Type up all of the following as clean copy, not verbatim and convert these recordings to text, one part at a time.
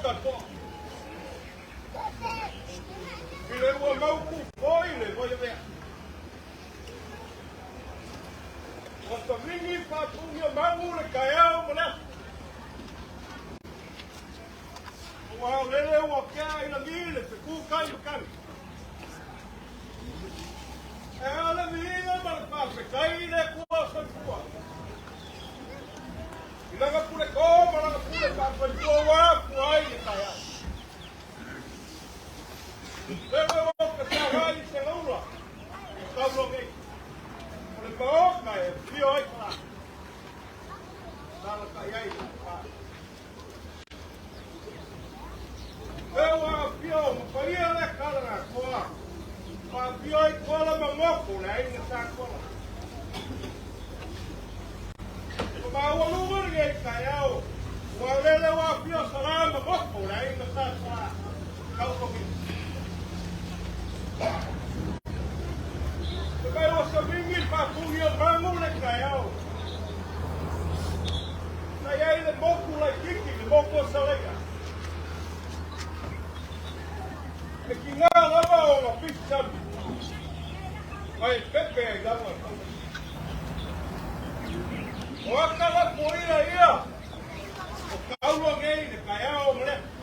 tapoa. I le ua mau ku foi le voi avea. Ua savini faapugi o magu le taeao ma le aso. Ua aolele ua kea i lagi le fetutai matagi. E a le viiga ma le faafetai i le Atua soifua. I lana pule to ma lana pule faasoifua ua afua ai le taeao. Lele ua ou tatala ai se laula o taula nei. O le maota e afio ai Sala. Alaalatai ai le pa. E ua afio ma paia le kala na toa. Ua afio ai Kola ma Moko le aiga sa Kola. Ua maualuga lenei taeao. Ua lele ua afio Sala ma Moko le aiga sa Sala. Tautogi. Te mai ua savini faapuni o magu le taeao. Sa i ai le moku laitiiti, le moku o Saleia. E tiga lava ona pisi sami, ae pepe ai lava le taulaga. O aka lapoia ia o taua nei i le taeao ma le aso.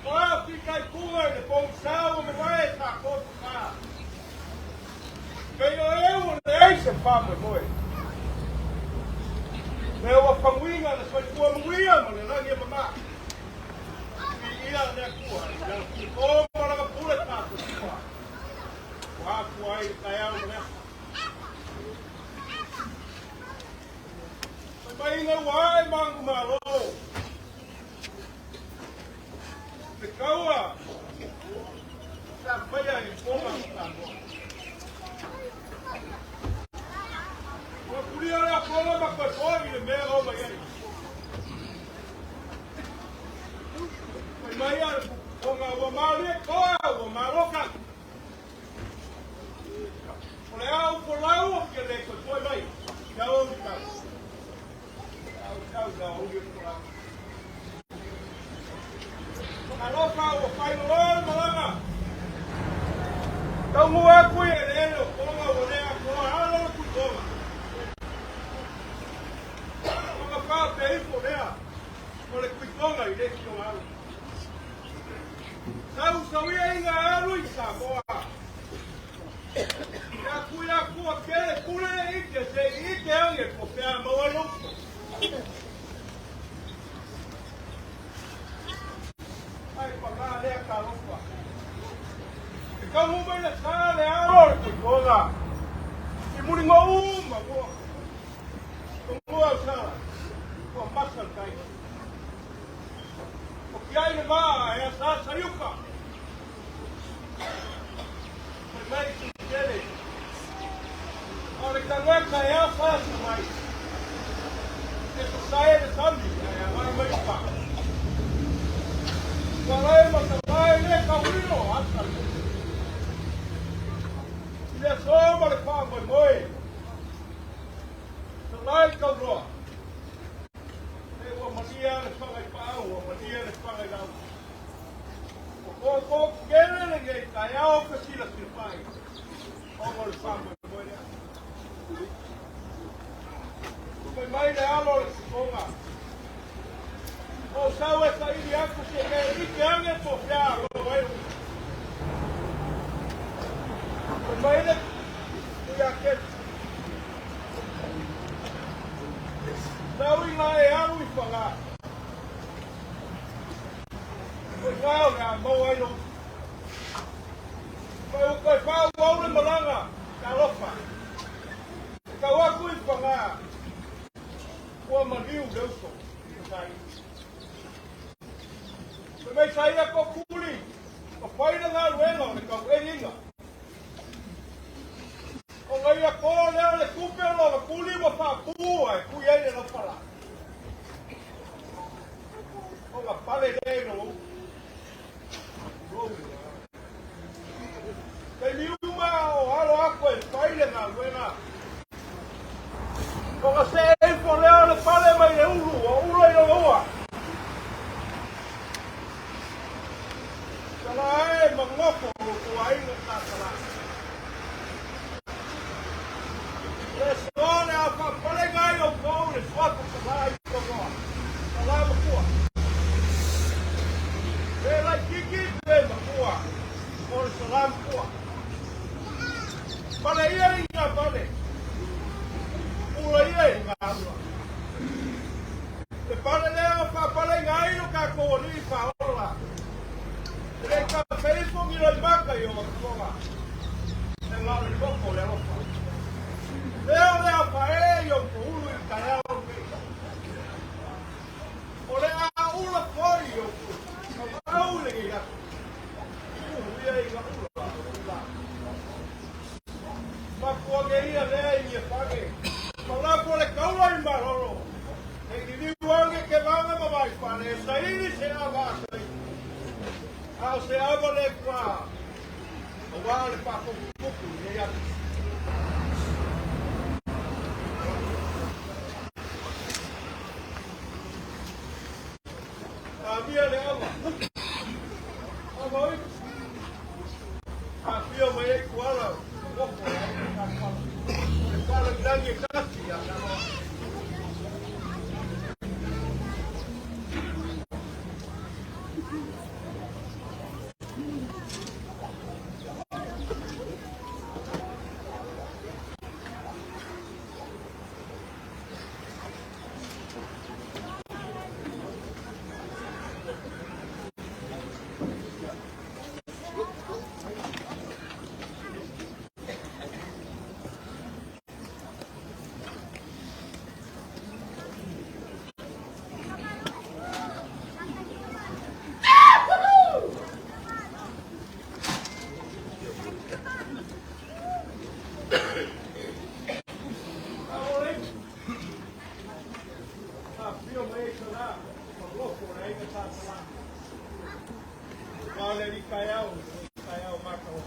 O a fitaituga i le pogisa ua mavae sa totoka. Pei o eu ua leai se faamoemoe. Me ua faguina le soifua manuia ma le lagi e mama. Viia le Atua i lana pule ma lana pule faasoifua. Ua afua ai le taeao ma le aso. Fai mai ina ua ae manumalo. Le taua sa faia i Tonga ma Samoa. Ua kulia le akola ma koe foi i le mea o mai ai. Fai mai a le Tonga ua malie toa ua maloka. O le au folau o ke le koe foi mai. Kia au tau. Au tau la au folau. Alofa ua failoloa le malaga. Taunuu atu i eleele o Tonga ua le atoa alo le Tuitoga. Ona faapea ifo lea o le Tuitoga i le isi ona alu. Sausauia ina alu i Samoa. Ia kui akua kele pule le ike se i ike ange po pea maua ai uso. Ai pagā lea talofa. E taunuu mai le sa le alo o le Tuitoga. I muli ngou ma ua. Ua sala. Ua masa le tai. O ki ai le vaa e asa iuka. Fai mai tele. O le tagata e asa asa mai. E sasae le sami ae agai mai uka. Ua lae ma sasae le kauilo asa le. I le aso ma le faamoemoe. Salai kauroa. E ua malia le faga i paau, ua malia le faga i lau. O koko kele lenei taeao fesilasila pai. Ona o le faamoemoe lea. Fai mai le alo o le tutoga. O sau e saili atu se mea ike ange po fea lo ai. Fai mai le ia ke. Sau ina e alu i whanga. Koe ngā o ngā mau ai lo. Koe o koe whau au le malaga, ka alofa. E tau aku i whanga. Ua maliu le uso. Fai mai sa ia ko kuli. O whaina ngā ruenga o le kau elinga. O ngai a ko lea le tupe o lona kuli ua faapua e kui ai le laupala. O ngā pale lea i lou. Kei miuma o alo ako e whai le ngā ruenga. O ngā se e ifo lea o le pale mai le ulu o ula i lona ua. mangofo o kou aiga sa sala. Le soa le au whapalenga ai o kou le suafa sala i tongoa. Sala makua. Pe lai kiki pe makua. O le sala makua. Pale ia i ngā pale. Ula ia i ngā ula. Te pale lea o whapalenga ai o ka kou ni whaola. Le ka feifo ngi roi maka i o matuonga. E ngā le koko le alofa. Leo le au pae i o ko ulu i ka eo nei. O le a ula foi i o ku. O au le ngi atu. Uhu ia i ngā ula. Ula. Makua ge ia lea i ia whange. Malapo le kaula i maroro. E ni liu ange ke vanga ma vai whane. Saini se awa sai. A o se awa le kwa. O wā le whakokuku i atu. A mia le awa. Awa oi. A fia mai e kuala. Woko e ai ka kuala. Le kuala i langi e kasi a ka loa. A ole. A fia mai e kala. Maloko le ai ka sa sala. Wale li kaiau. Kaiau maka o.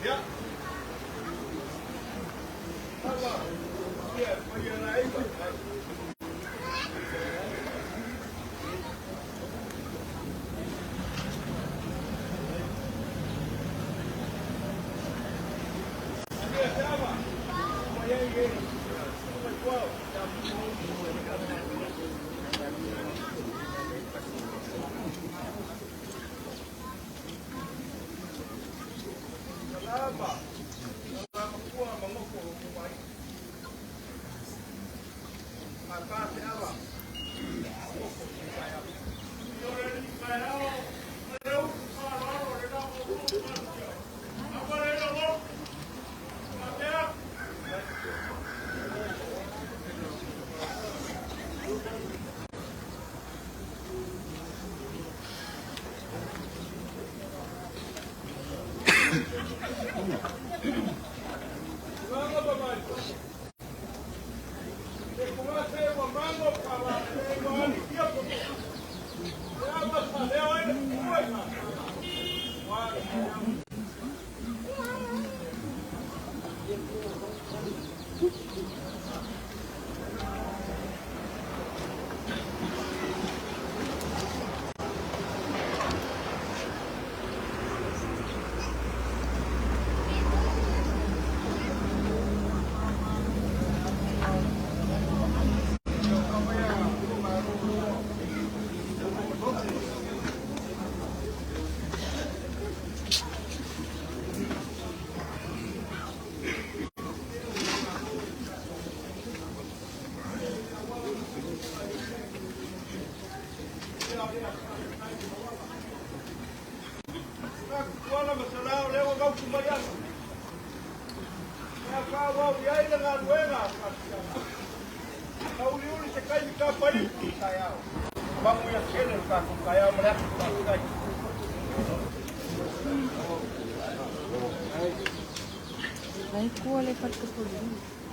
Ia. Awa. Ia, mai e na iwa. Ia, te awa. Mai e e. Mai kuau. Salama. Salama kua mangoko o ko mai. Maka te awa. Mangoko o kai awa. Ore ni kai awa. Le u ka raro le na o ko ka. Awa le lo. Maka. Manga ba mai. Te kunga se wa mango pa faaauau i ai le galuega a Faamasinoga. Tauliuli se taimi tapaipu i le taeao. Manuia tele lo tatou taeao ma le aso. Faafetai.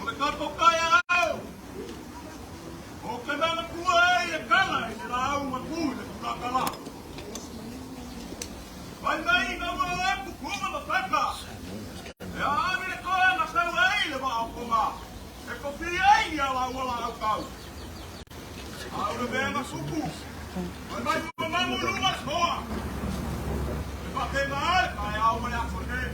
O le tatou taeao, ou te manatua ai e tala i le lauga tu i le tulakala. Fai mai ina ua o atu Puma ma Peka, e aavi le toa na sau ai le vaa o Tonga, e tofia ai ni alaua laautau. A o le mea na tupu, fai mai ua malu i luga le toa. E faapena le taeao ma le aso nei.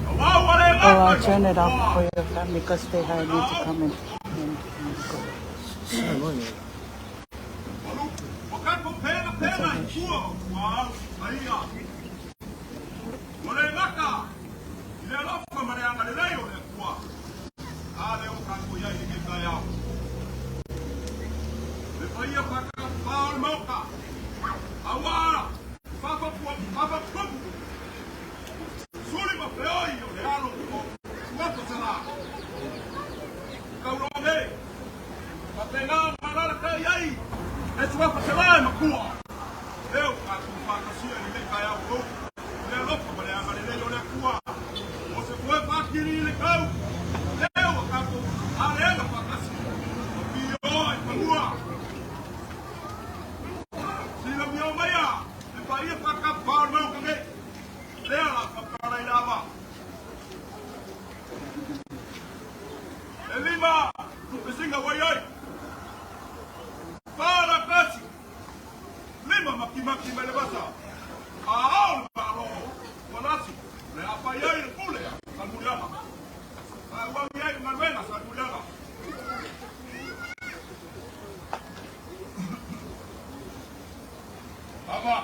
Aua ua le Oh, gata I'll i turn lou it off toa, for your family because they e hired me to lau come and go. Ua tatou It's penapena i okay. tua o tuaau paia. Ua le gata i le alofa ma le agalelei o le Atua. A lea ua tatou i ai i lenei taeao. Le paia faatapufā o le Maota, aua faafapuapu, suli ma feoi o le alo o Suafa Sala. Tauloa nei, faapena ona alalatai ai le Suafa Sala e makua. Lea ua tatou faatasia i lenei taeao fou, i le alofa ma le agalelei o le Atua. O se foe faatili i le tau, lea ua tatou aleaga faatasi, ma pioa i fanua. Silamia maia, le paia faatapufā o le Maota nei, lea la faapala i le ava. E lima tupesinga ua i ai. Fa la tasi, lima makimaki mai le vasa. A ao le Malo, ua lasi, le a fai ai le pule a Salemuliaga. Faaauau i ai le galuega a Salemuliaga. Ava.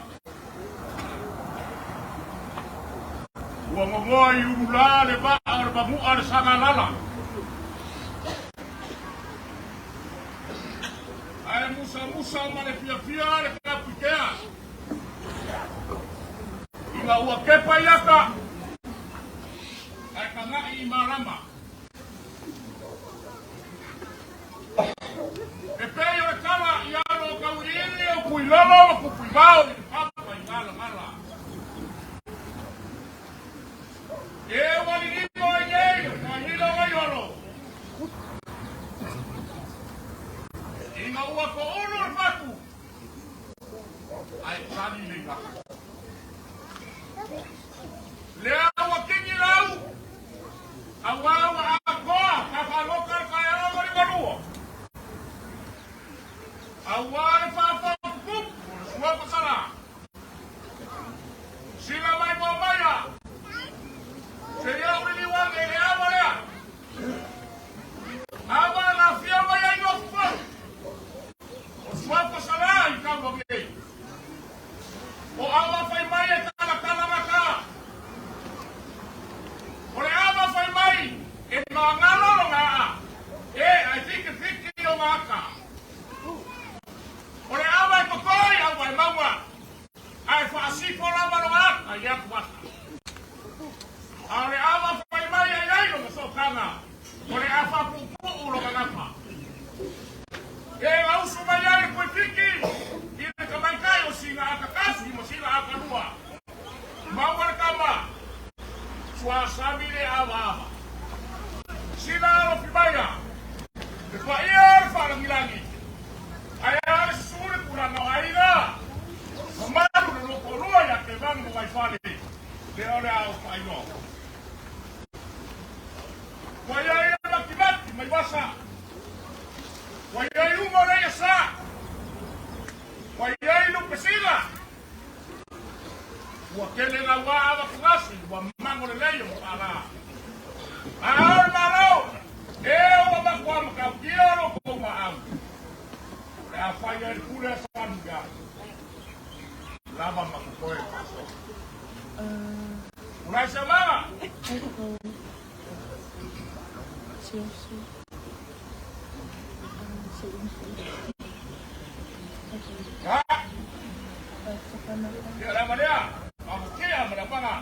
Ua momoa i ululā le vaa o le mamu'a le Sagalala. Ae musamusa ma le fiafia le tapuitea. Ina ua kepa i ata, ae taga'i i malama. E pei o le tala i alo o tauiliili o Puilolo ma Pupuivao i le papa i Galagala. E ua liligo ai nei le fuaililo vaiolo. Ina ua toulu le fatu, ae tali le igafo. Lea ua kini lau, aua ua atoa tafaloka le taeao ma le malua. Aua le faafotutupu o le suafa sala. Sila mai moa maia, se ia uli liuage i le ava lea. Ava na lafia mai ai lotu fou. O suafa sala i taua nei. O ava fai mai e talatala maka. O le ava fai mai e magalo lo gaa. E ai fiki fiki o ngaka. O le ava e totoi au vai maua. Ae faasifo lava lo aka i atu ata. A o le ava fai mai ai ai lo masootaga. O le afa puupuu lo gagafa. E ausu mai ai le kuifiki i le tamaitai o sina akatasi ma sina akalua. Maua le tama, suasami le avaava. Sina alofi maia, le paia o le faalagilagi. Ae a le susu le tulaga o aiga, mamalu le lotoalua ia Kevanu ma Vaifale, lea o le a ou faailoa. Ua i ai le matimati mai vasa, ua i ai uma o leia sa, ua i ai lupesila, ua tele naua avatugasi, ua mago lelei o mapaalā. A ao le Malo, e ua matua matautia lo tou maau. Le a fai ai le pule a Samuia, lava ma totoe faasoa. Ulai se amaga. I go. Seriously. Ya, ia le ava lea, amokia ma le amaga.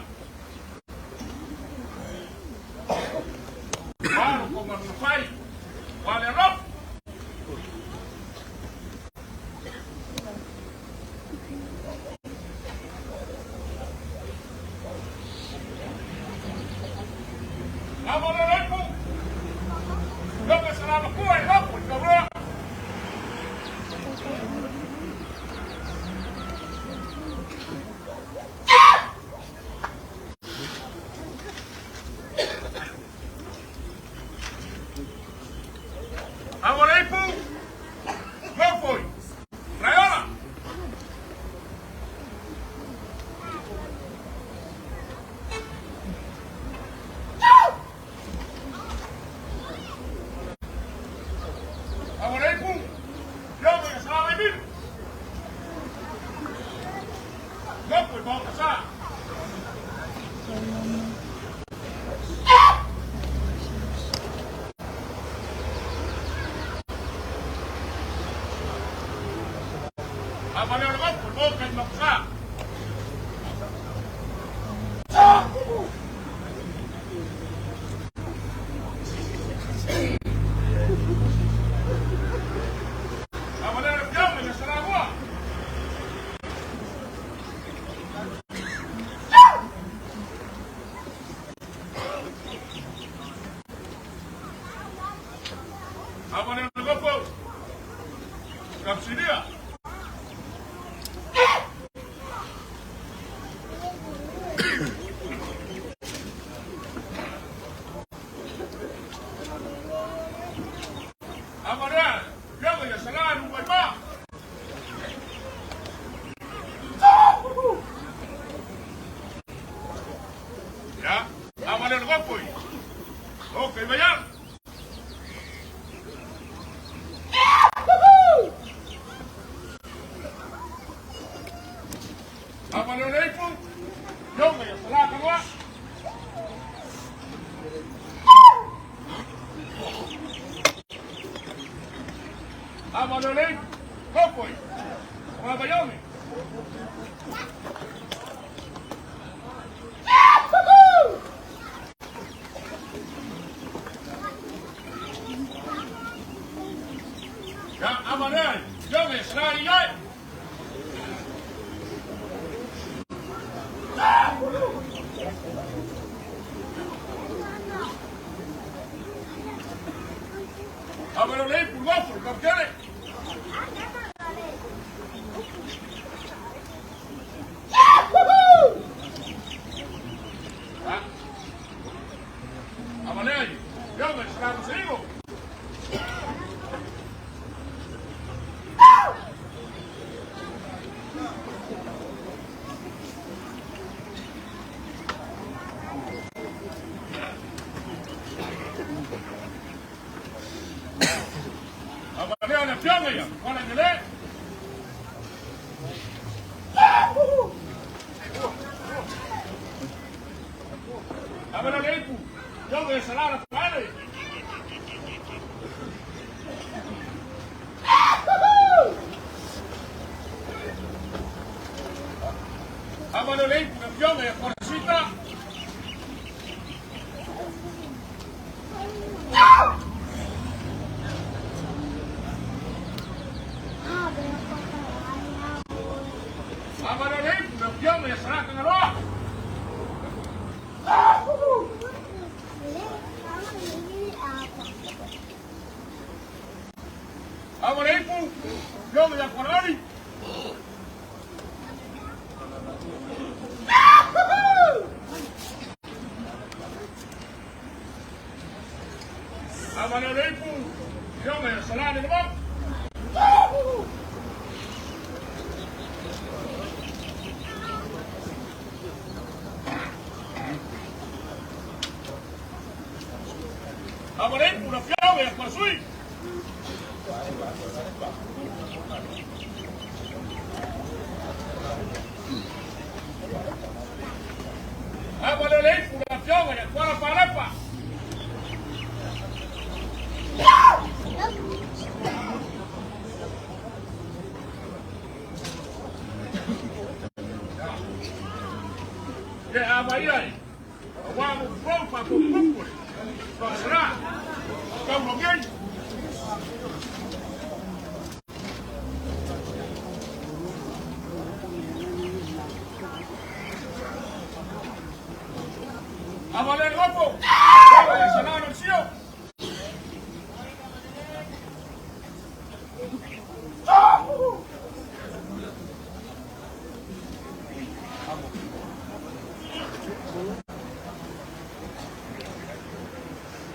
Avaleu,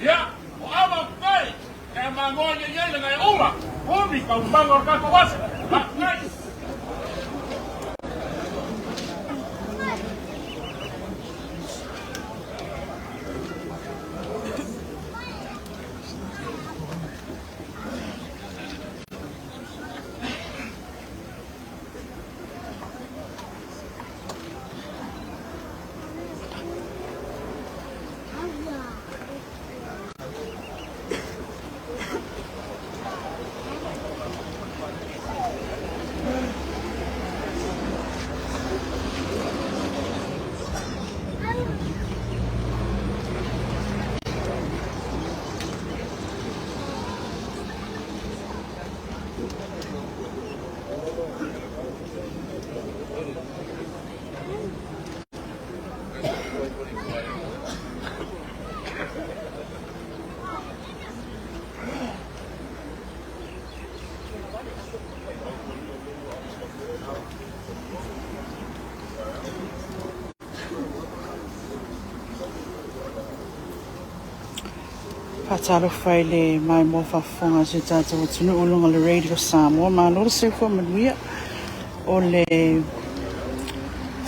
Ia, o ava fai, e mangoa ia ia le ngai uma, umi ka umanga o le wasa. Faafetai. Faatalofa i le maimoa faafofoga a si o tatou atunuu i luga o le Radio Samoa. Malo le soifua manuia. O le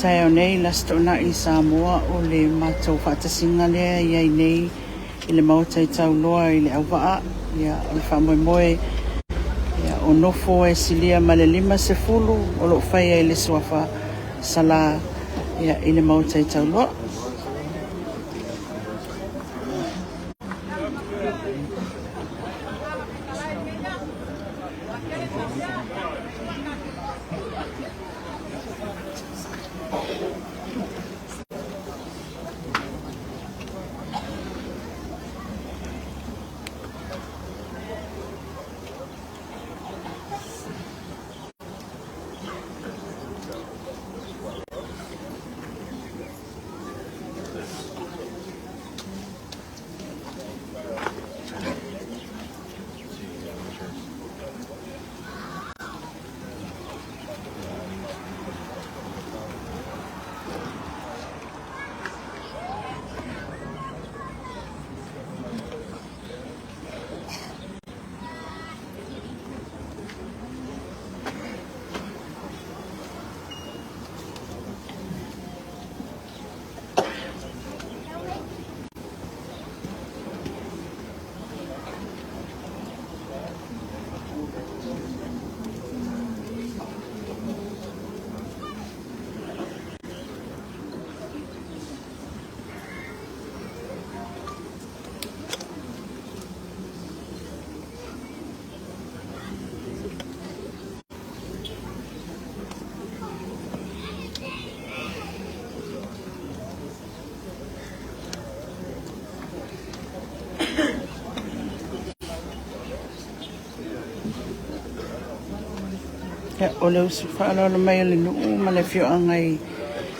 taeao nei le Aso Toonai i Samoa o le matou faatasiga lea i ai nei i le Maota i Tauloa i Leauvaa. Ia, o le faamoemoe ia, o nofo e silia ma le 50 o loo faia i le suafa Sala ia, i le Maota i Tauloa. Ia, o le usu faaaloalo mai o le nuu ma le afioaga i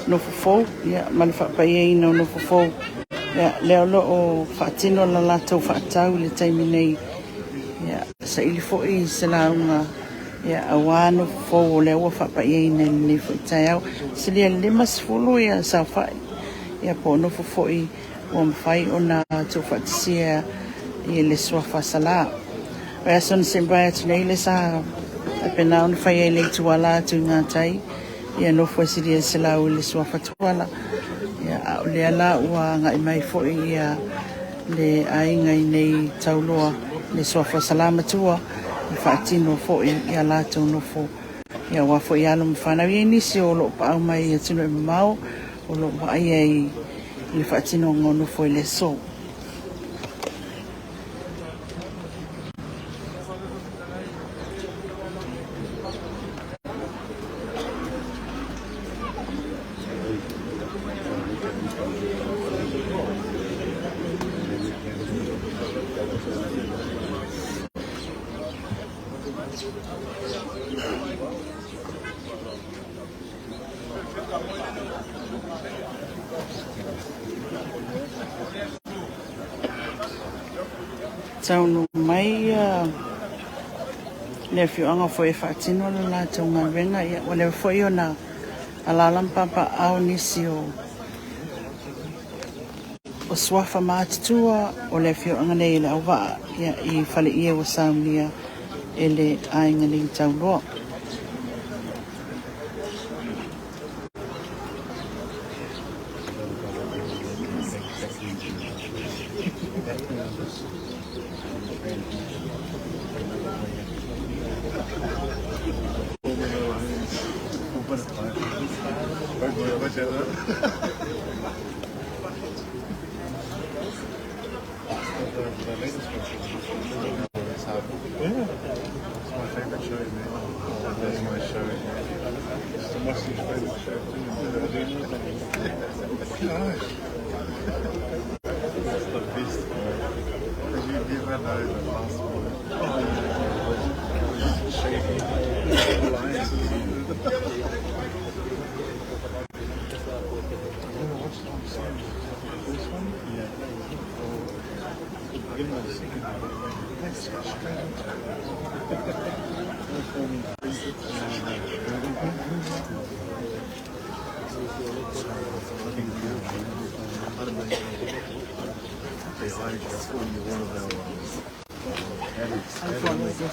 Nofofou, ia, ma le faapaiaina o Nofofou. Ia, lea o lo o faatino la latou faatau i le taimi nei. Ia, saili foi se lauga, ia, aua Nofofou o lea ua faapaiaina i lenei foi taeao. Silia i le 50 ia saofai, ia po o nofo foi ua mafai ona tuufaatasia i le suafa Salā. O le aso na se i mavae atu nei lea sa faapena ona fai ai le Tuala atu i gatai, ia nofo e silia i le 100 i le suafa Tuala. Ia, a o lea la ua agai mai foi ia le aiga i nei Tauloa le suafa Salā Matua e faatino foi ia latou nofo. Ia, aua foi alo ma fanau. E i ai nisi o lo o paau mai i atunuu e mamao o lo o vaaia i le faatinoga o nofo i le aso. Taunuu mai le afioaga foi e faatino le latou galuega. Ia, ua leva foi ona alaala ma papaaao nisi o O suafa matutua o le afioaga nei i Leauvaa, ia, i faleie ua saunia e le aiga Leitauloa.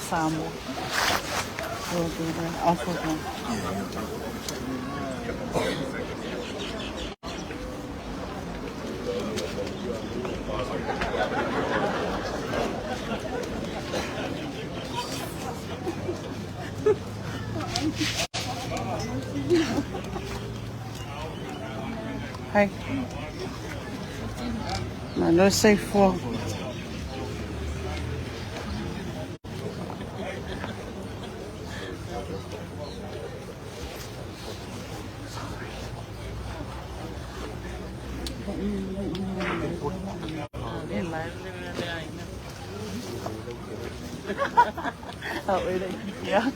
Samoa. We'll do that. I'll put them. Hai. Malo soifua. Oh, really? Yeah.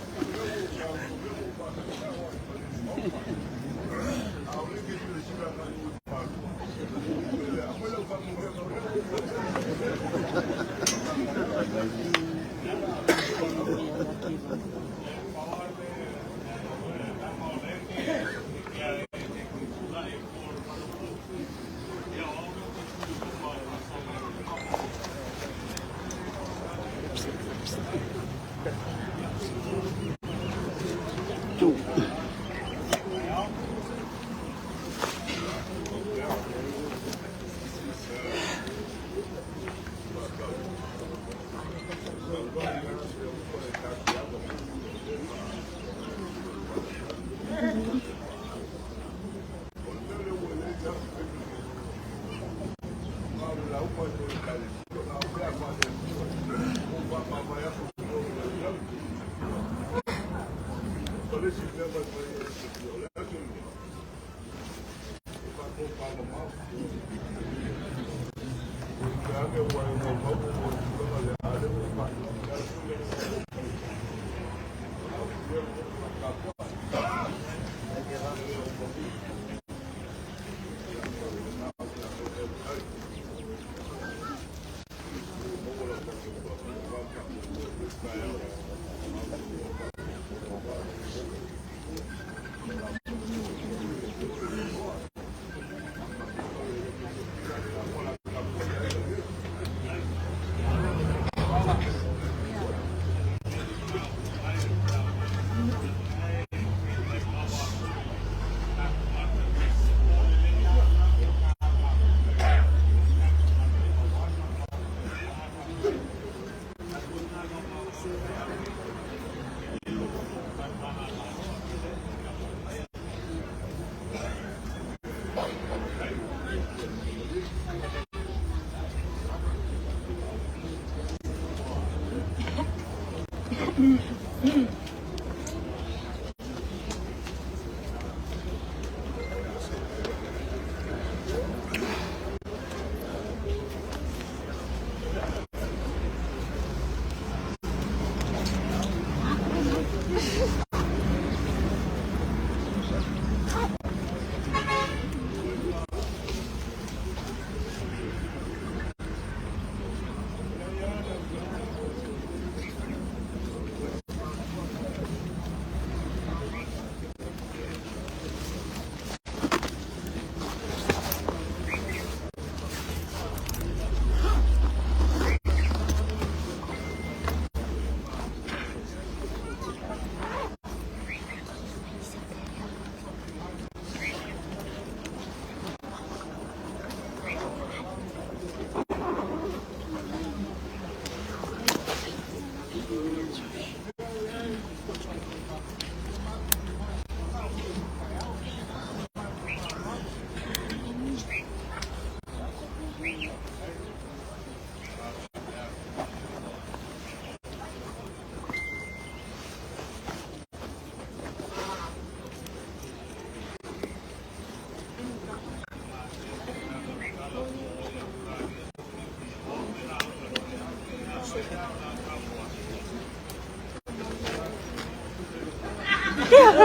O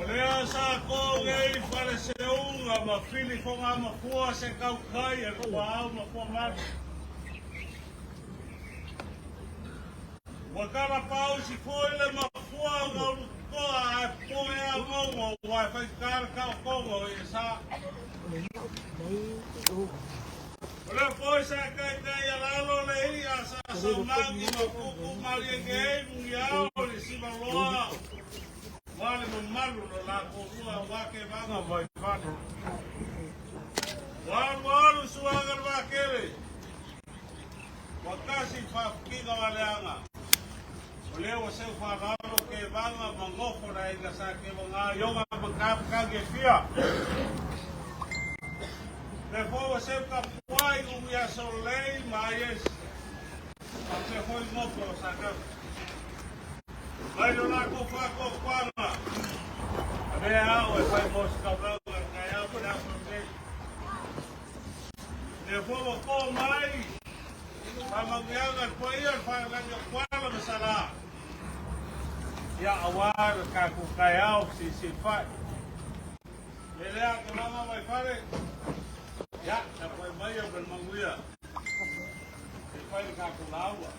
lea sa ko nei faleseuga ma filifogamafua se kaukai e luaau ma fuamalu. Ua talapausi foi le mafua o gaulutoa ae popoe agogo ua e faigata le taotoga o ie sa. O lea foi sa taitai alalo le i'a sa saumagi ma tuutuu maliege ai muniao i le sivaloa aua le mamalu o lo latou lua aua Tevaga ma Vaifale. Ua alualu suaga le vaatele, ua tasi le faafitiga o aleaga, o lea ua seu faaaloalo Tevaga ma nofo le aiga Sa Tevaga i ona matagi e fia. O lea foi ua seu tapuai Uluiasolelei ma Aiesi, faapea foi nofo o Sakava. Mai lo latou faatuatuaga, avea au e fai mo se taulaga i le taeao ma le aso lenei. O lea foi ua to mai faamanuiaga i le paia o le Failagi o Tuala ma Salā, ia aua le tatou taeao fesilisili fai. Le lea tulaga mai fale, ia tapuai maia ma le manuia se i fai le tatou lauga.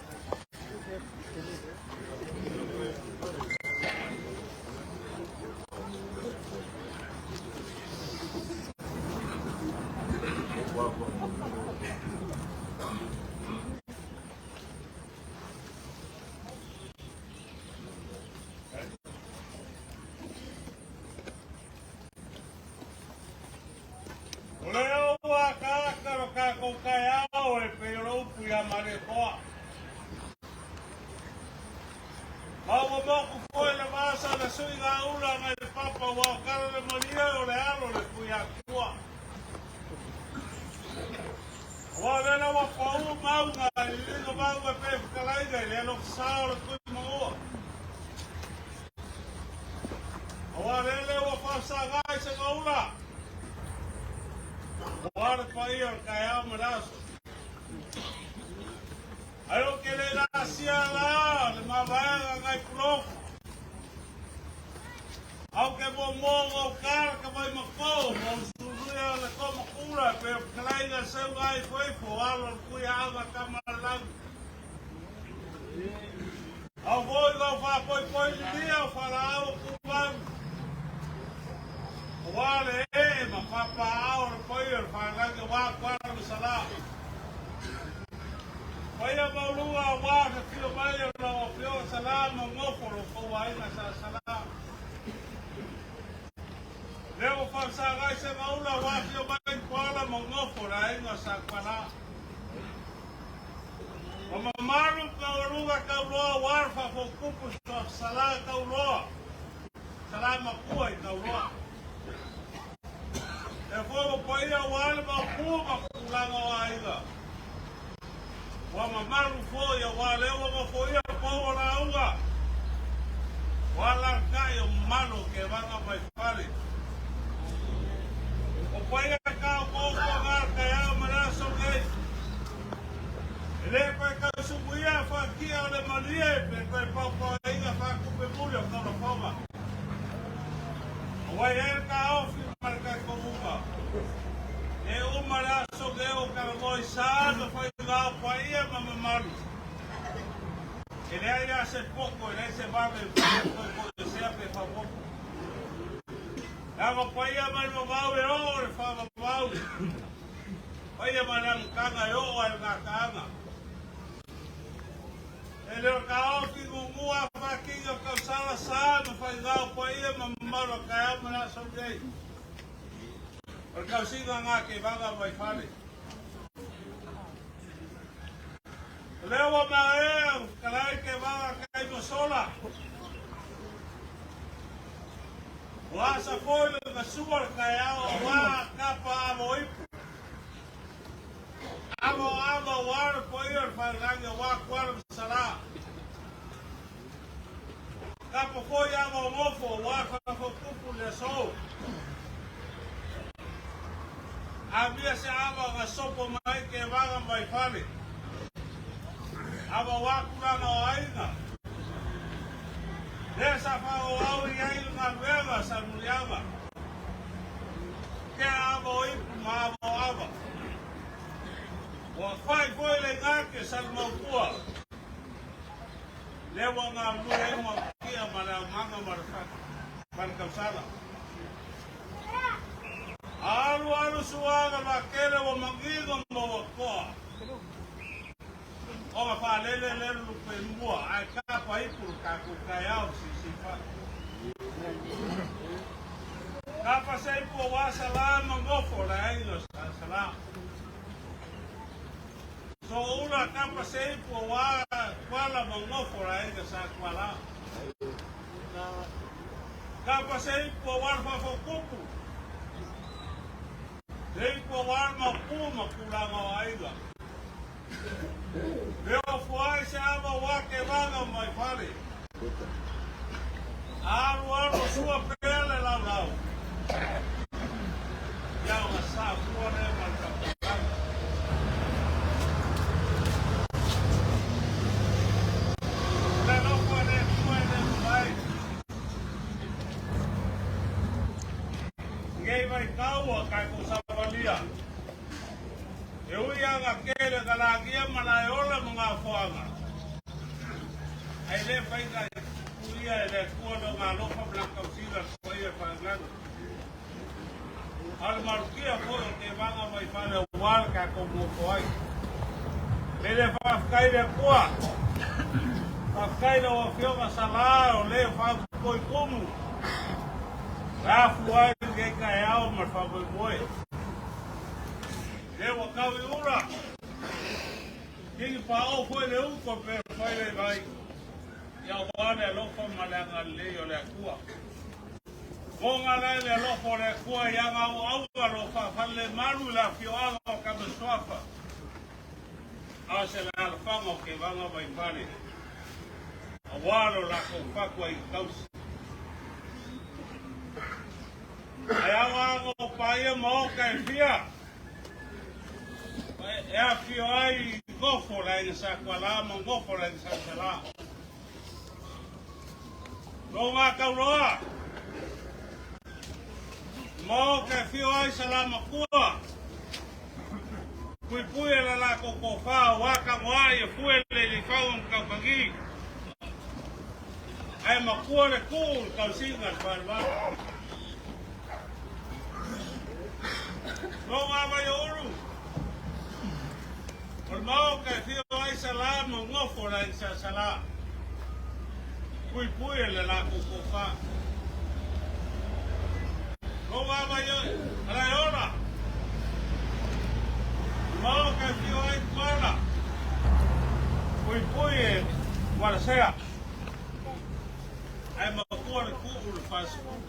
O lea ua akaaka lo tatou taeao e pei o le upu ia Malietoa. Ma ua motu foi le vasa na sui gaula nai le papa ua o tala le malie o le alo le Tuiatua. Aua o lea ua pau mauga i liliga mauga e pei fetalaiga i le alofisa o le Tuimanua. Aua lele ua faasagai se gaula. Aua le paia o le taeao ma le aso. Ai o ke le nasia la le mavaega ngai pulofu. Au ke mo mo ngau kara ka vai mako mo usuruia le ko makura pe o kalaiga seu ngai foifo alo le kuia anga tamalang. Au foi ngau whāpoipoi lilia o whalaau o kumau. Aua le e ma papa ao le paia o le whanau wā kuala ma sala. Paia maualuga aua le afio mai o lau Afioga Sala ma Gofo lo tou aiga sa Sala. Lea ua fausagai Segaula ua afio mai Tuala ma Gofo le aiga sa Tuala. Ua mamalu maualuga tauloa aua le faafotupu Sala tauloa. Sala matua i tauloa. Lea foi ua paia aua le maopu ma tulaga o aiga. Ua mamalu foi aua lea ua nofoia pou o lauga. Ua alalatai o mamalu o Kevaga mai fale. O paia taoto toga le taeao ma le aso nei. E le toe tausumuia faatia o le malie pe toe paopaoina faatupe muli o taulafoga. Ua i ai le taofi ma le talitonuga, e uma le aso nei o talanoa i sa ma faiga o paia ma mamalu. E leai lava se poto, e leai se vave e mafai ona toe toesea pe faaopoopo. Leaga o paia mai le vavau e oo i le faavavau, paia mai le amataga e oo lava i le gataaga. E le o taofi muamua a faatino tausala sa ma faiga o paia ma mamalu o taeao ma le aso nei. O le tausiga na Kevaga mai fale. O lea ua maea o fetalai Kevaga Kaimasola. Ua asa foi le gasua le taeao aua kapa alo ipu. Ava o ava aua le paia o le Falelagi aua Tuala ma Salā. Kapa foi ava o nofo aua le Faafotupu i le aso. Amia se ava na sopo mai Kevaga mai fale. Ava aua tulaga o aiga. Lea sa faaauau i ai le galuega a Salemuliaga. Tea ava o ipu ma ava o ava. Ua fai foi le gake Salemaupua. Lea ua galulue ai Mautia ma le aumaga ma le ma le tausala. Alu alu suaga vakele ua manino ma ua toa. Ona faalele lea le lupe mua ae tapa ipu le tatou taeao sisifai. Tapa se ipu aua Salā ma nofo le aiga sa Salā. Soula tapa se ipu aua Tuala ma nofo le aiga sa Tuala. Tapa se ipu aua le faafotupu. Se ipu aua le maopu ma tulaga o aiga. Me ofo ai se ava aua Kevaga mai fale. Alu alu sua pea le laulau. Ia ona sa fua lea ma le tautalaga. O le alofa e le Atua e le mavae. Nei vaitau a tatou savalia. E ui a na tele ka lagia ma laeola ma gafoaga, ae le faiga e tutuia e le Atua lona alofa ma lana tausiga le paia e faagaga. A o le malutia foi o tevaga mai fale aua le tatou nofo ai. E le faafetai le Atua, faafetai lau Afioga Salā o le faaupoi tumu, e afua ai lenei taeao ma le faamoemoe. Lea ua tau i ula, kini paao foi le uto pe fai le vai, ia aua le alofa ma le agalelei o le Atua. Moga lae le alofa o le Atua i ana auauna lo faafalelemalu i le afioaga o Kamasuafa, a o se alaalafaga o Kevaga Vaifale, aua lo latou fatu ai tausi. Ae aoga o paia ma oka e fia e afio ai gofo le aiga sa Tuala ma gofo le aiga sa Salā. Lo ngā tauroa, ma oka e fio ai Salā Makua, puipui e la lākou tōfā o wā i e fue le lifau o makaukagi. Ae makua le kū le tausiga le falemai. Lo ngā vai o uru. O le maoka e fio ai Salā ma gofo le aiga sa Salā. Puipui e le lakou tofa. Lou vaavai oe, Alaeola. O le maoka e fio ai Tuala. Puipui e Tualasea. Ae matua le tuu i le fasefulu.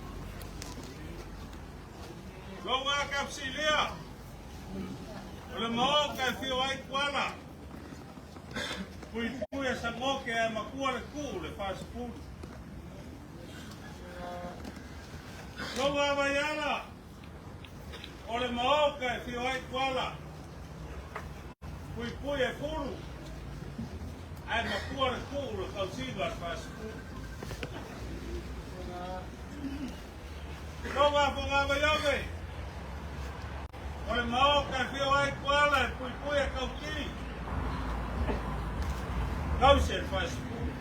Lou Akafesilia. O le maoka e fio ai Tuala. Puipui e Sagoke ae matua le tuu le fasefulu. Lou Avaiala. O le maoka e fio ai Tuala. Puipui e Fulu. Ae matua le tuu le tausiga le fasefulu. Lou Afogavaioge. O le maoka e fio ai Tuala e puipui e Kautili. Tausi e le fasefulu.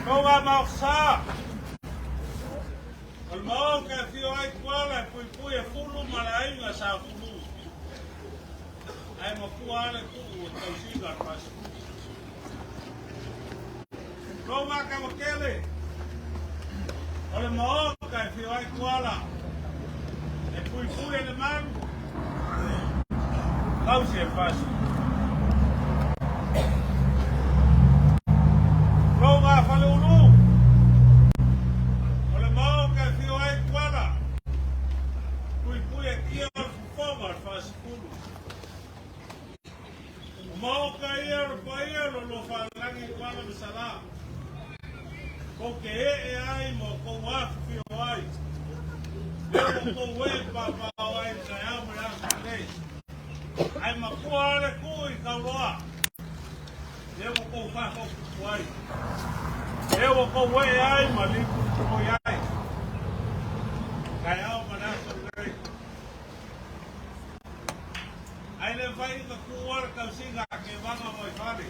Lou Amaosa. O le maoka e fio ai Tuala e puipui e Fulu ma le aiga sa Fulu. Ae matua lava le tuu o tausiga a le fasefulu. Lou Makavakele. O le maoka e fio ai Tuala e puipui e le malu. Tausi e le fasefulu. Lou Faleulu. O le maoka e fio ai Tuala. Puipui e kia o le fofoga o le fasefulu. O maoka ia o le paia o lo faalagi i Tuala ma Salā. Kou te ee ai ma o kou afifio ai. Lea ua kou ee papao ai i le taeao ma le aso nei. Ae matua lava le tuu i Kauloa. Lea ua kou faafaututu ai. Lea ua kou ee ai ma lipulipuloi ai. Taeao ma le aso lenei. Ae le mafai ona tuua le tausiga a Kevaga mai fale.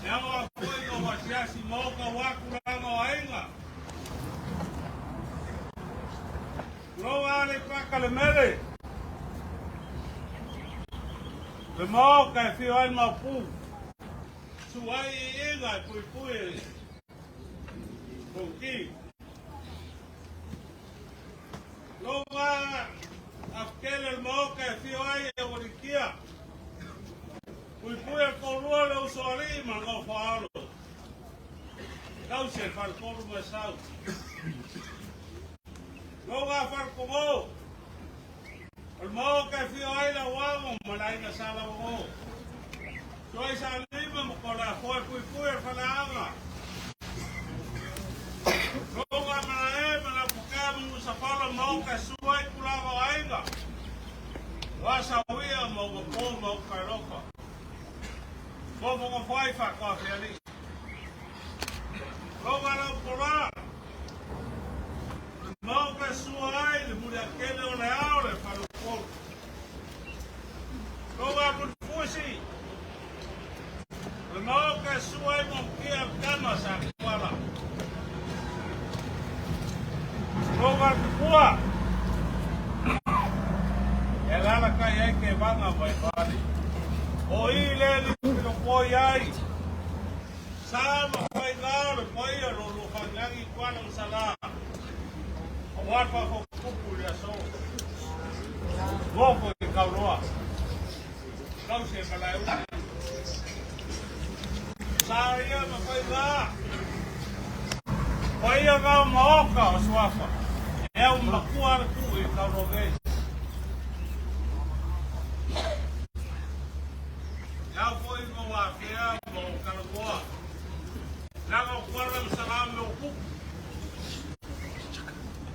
E ao a foi o asiasi maoka ua tulaga o aiga. Tulou a le paka le mele. Le maoka e fio ai maopu. Su ai i iga e puipui e kouki. Lou afukele o le maoka e fio ai e Ualikia. Puipui e le toalua le uso alii ma le nofo alo. Tausi e le faletolu ma Esau. Lou Faletogo. O le maoka e fio ai le Auago ma le aiga sa Lauago. Suai sa Lima ma Koleafoa e puipui e le faleaga. Lou Malae ma Laupokea ma Nusafala maoka e sua ai tulaga o aiga. Ua sauia ma ua po ma uka e lofa. Nofo ai faatoafealii. Lou Alaupola. Le maoka e sua ai le muliakele o le ao le faleupolu. Lou Amulifusi. Le maoka e sua ai mokia tama sa kuala. Lou Alapupua. E lalakai ai Kevaga mai fale. O i le li poi ai. Sa ma faiga o le paia lo lo fagilagi i Tuala ma Salā. Aua le faafotutupu i le aso. Nofo i Kauloa. Tausi e Malaeulu. Sa ia ma faiga. Paia ngā maoka o Suafa. E au makua le tuu i Kauloa nei. E au foi mo afea mo Kalamoa. Laga o Kuala ma Salā me o kupu.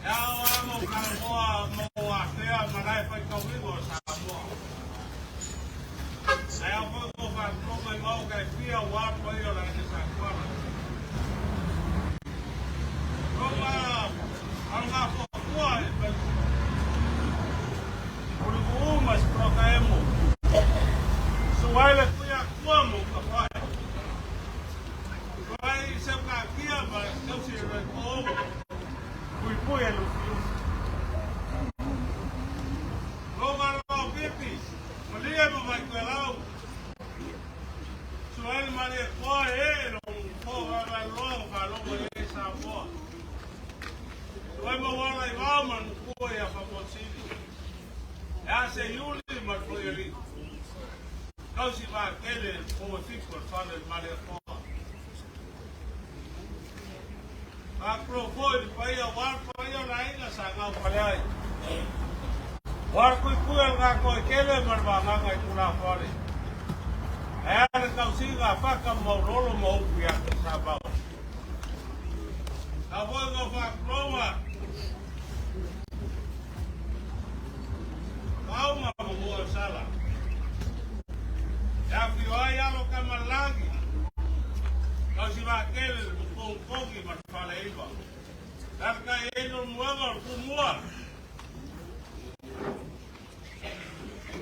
E ao a mo Kalamoa mo afea ma lae whai kauigo o Samoa. E au foi mo whātutonga i maoka e pia o atu ai o la ene sa Kuala. Ronga alga foafoa e o le uuma se emo. Suai le kuia kua mo ka whai. Suai se ka kia ma tausi e roi ko Pui pui e lufi lufi. Ronga roa pipi. Oe mauala i vao ma le mukua ia Faapotusili. E a se iuli ma le foialii. Tausi vaatele le pou e fitu o le fale o le Malietoa. Faatulou foi i le paia aua le paia o le aiga sa gaufale ai. Ua le tuitui o le Gatoaitele ma le vagaga i Tulafoale. Ae a le tausiga a Fata ma Maulolo ma upu ia Tuisamau. Tau foi ina ou faatulou Mauma ma Moeosala. E afio ai alo Tamalagi, Tausivaatele le Mukongkongi ma le Faleiva. Lalatai ai le muaga o le Tumua.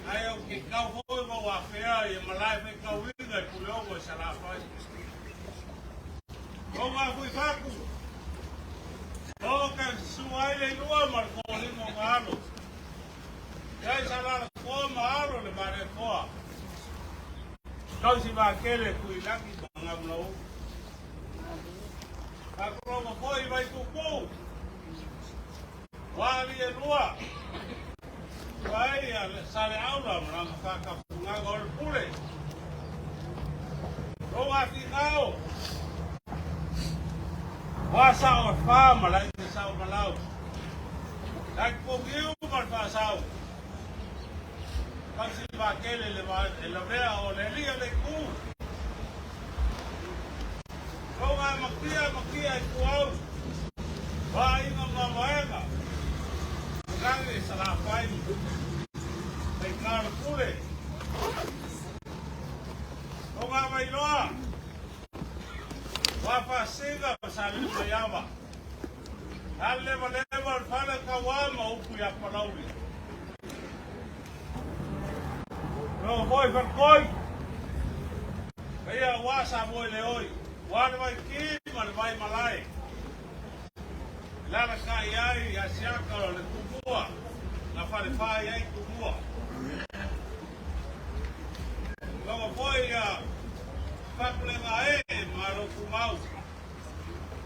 Ae ou te tau foi ma ou afea i malae faitauina i Puleono i Salafai. Tonga fui fatu. O ka sua ai le ilua ma le foliga o na alo. Ia i Salalakoa ma alo le Malietoa. Tausivaatele Tuilagi ma Gamulau. Faatulonga foi i Vaitupu. Ua alii e lua. Ua ai a Saleaula ma lana faatafugaga o le pule. Tonga atigao. Ua sao e fa ma laina sao malau. Laki pogiu ma le faasau. Tausivaatele le e lavea o le alii o le itu. Tonga makia makia i tuau. Vaaiga ma vaega. Lagi Salafai. Faigā le pule. Tonga vailoa. Ua faasiga ma sa lima maiava. Lalevaleva o le fale tauā ma upu ia Palauli. Ua foi falikoi. Paia ua sa moe le oi. Ua le vai ki ma le vai malae. Lala ka i ai a siaka o le tumua. Na fale fai ai tumua. Ua foi a fakulega e ma lo tumau.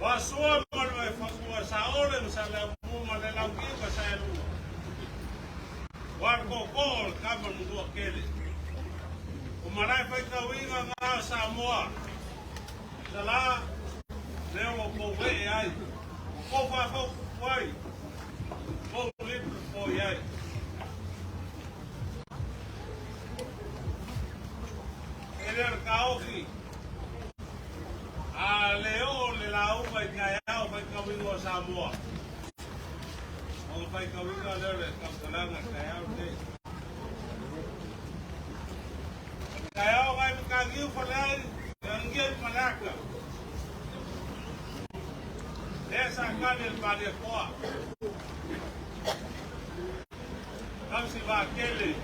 Ua sua ma le vai fanua sa ole ma sa le amu ma le lauki ma sa e lua. Ua le koko o le kama nunua kele. O malae faitauiga ngā o Samoa. Sa la leo o kou e ai. O kou whāwhau kupu ai. Kou lipu po i ai. E lea le kaoki. A leo le lauga i taeao faitauiga o Samoa. O faitauiga leo le tautalanga taeao nei. Taeao ngai matagiu faleai, angia i malaka. Lea sa kali le Malietoa. Tausivaatele,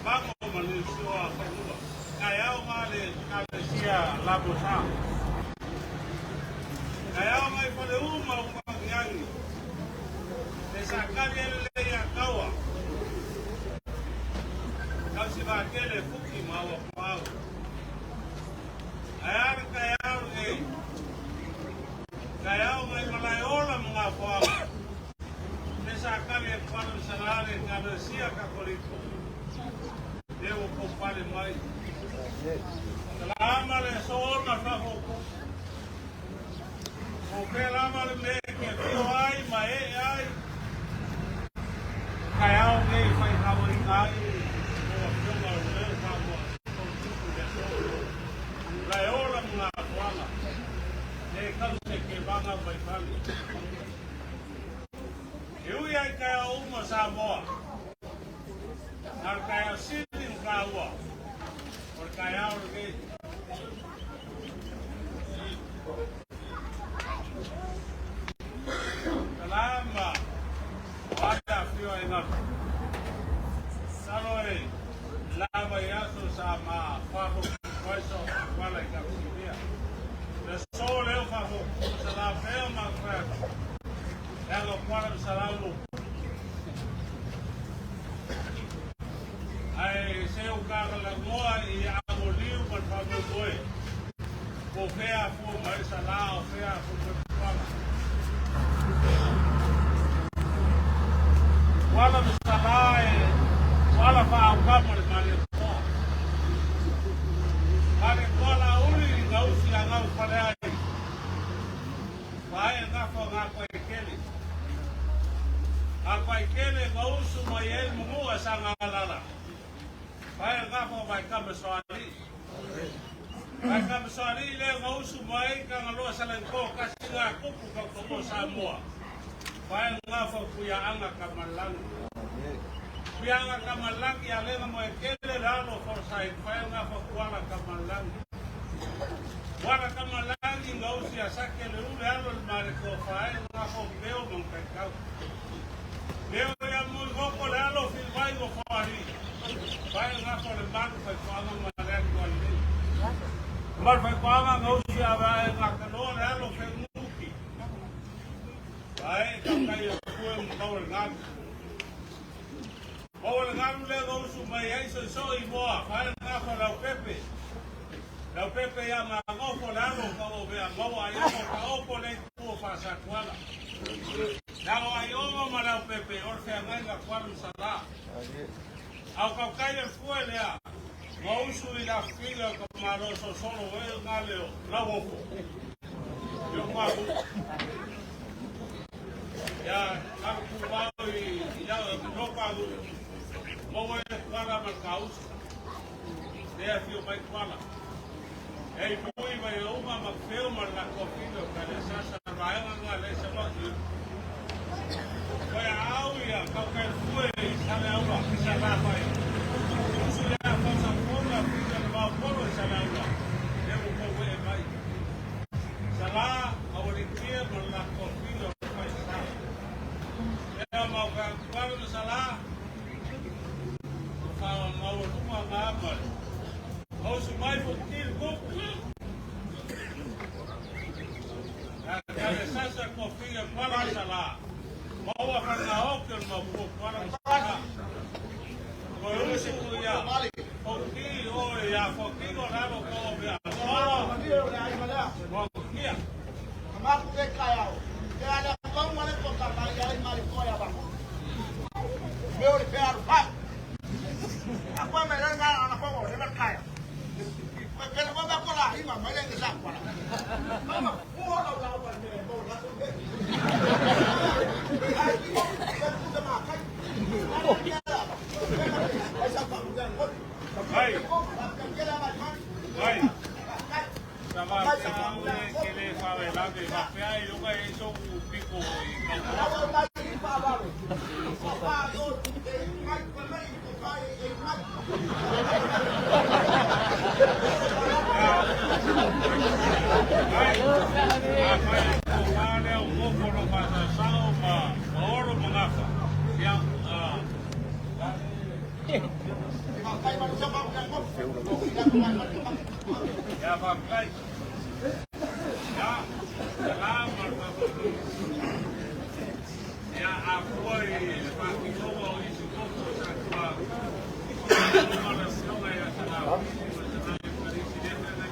Mago ma le sua fanua. Taeao ngā le kalesia Labosa. Taeao ngai fale uma o mangiangi. Le sa kali ele le ia taua. Tausivaatele fuki ma ua pau. Ae ale taeao nei. Taeao ngai malae ola ma ngā whānau. Le sa kali e palo salale kalesia Katoliko. Le o ko pale mai. Salama le soona whahoku. O ke lava le me ke pio ai ma e ai. Kai ao nei whai hawa i ai. O a pionga o leo whamoa. O tupu le so. Lai ola mga atuanga. Le kau se ke vanga mai pali. E ui ai kai au uma Samoa. Nā le kai au sili ma ka ua. O le kai au le kei. Salama. O ata whio e ngaro. Salo e lava i aso sa ma whaho waiso wala i kapsiria. Le so leo whaho sa la peo ma kwea. Lego kwala salamu. Ai se o kaka la moa i amo liu ma whaho koe. Po fea fu mai sa la o fea fu mai kwala. Kuala ma Salā e Kuala faaukama le Malietoa. Malietoa Laauli gausi a gau fale ai. Vae gafa Gapaikele. Gapaikele gausu mai ai le mugua Sagalala. Vae gafa Vaekamasoalii. Vaekamasoalii lea gausu mai ai Kagaloa Saleniko kasi gakupu kaukaua Samoa. Vae gafa Puiaaga Kamalagi. Puiaaga Kamalagi alega Moekele le alo o Forsyth. Vae gafa Kuala Kamalagi. Kuala Kamalagi gausi a Sake le ule alo le Mareko fae gafa o Peo ma Mataikau. Leo ia mui goko le alo o Filivai mo Foalii. Fae gafa o le malu faitoaga ma le atu alelei. Malu faitoaga gausi a vae gakaloa le alo o Fegunuki. Vae kaukai e kue mo maua le galu. Maua le galu lea gausu mai ai soisoi moa fae gafa o Leaupepe. Leaupepe ia Magofo le alo o Kauovea maua ai ogo taopo le itu o Faasatuala. Le alo ai ogo ma Leaupepe o le feagaiga Kuala ma Salā. Au kaukai le fue lea gausu i le afiga o ka malo sosolo e ngale o Lauofo. Yo kwaku. Ya kalu kumau i ya no kwaku. Maua e Kuala ma kausu. Lea fio mai Kuala. Ei pui mai o uma ma feo ma la kofilo ka le sasa vaega nga le sa ma i. Koe au ia kaukai fue i sale aula i sa la fai. Usu lea fausa fola fika le mau polo i sale aula. Le u kou e mai. Sala awalikia ma la kofilo fai sa. Lea mau ka kuala ma sala. O ka mau lunga ngā mai. Hausu mai fo kiri kuku. Ka le sasa kofilo kuala sala. Maua ka ngā oke o mau pua kuala sala. Ko usu ia. Foki o ia foki o lalo ko o mea. Mo kia. Ai. Ai. Sa va pea ue ke le whawe lave. Va pea i lunga e so u piko i kau. Ai. A whai ko whāne o mōkono whāsa sao ma oro ma ngafa. Ia, ia whakai. Ia, la ma whakuru. Ia, a kua i le whakitoa o isi koko sa kua. Ma le sionga ia sa la pili ma sa la parisi le le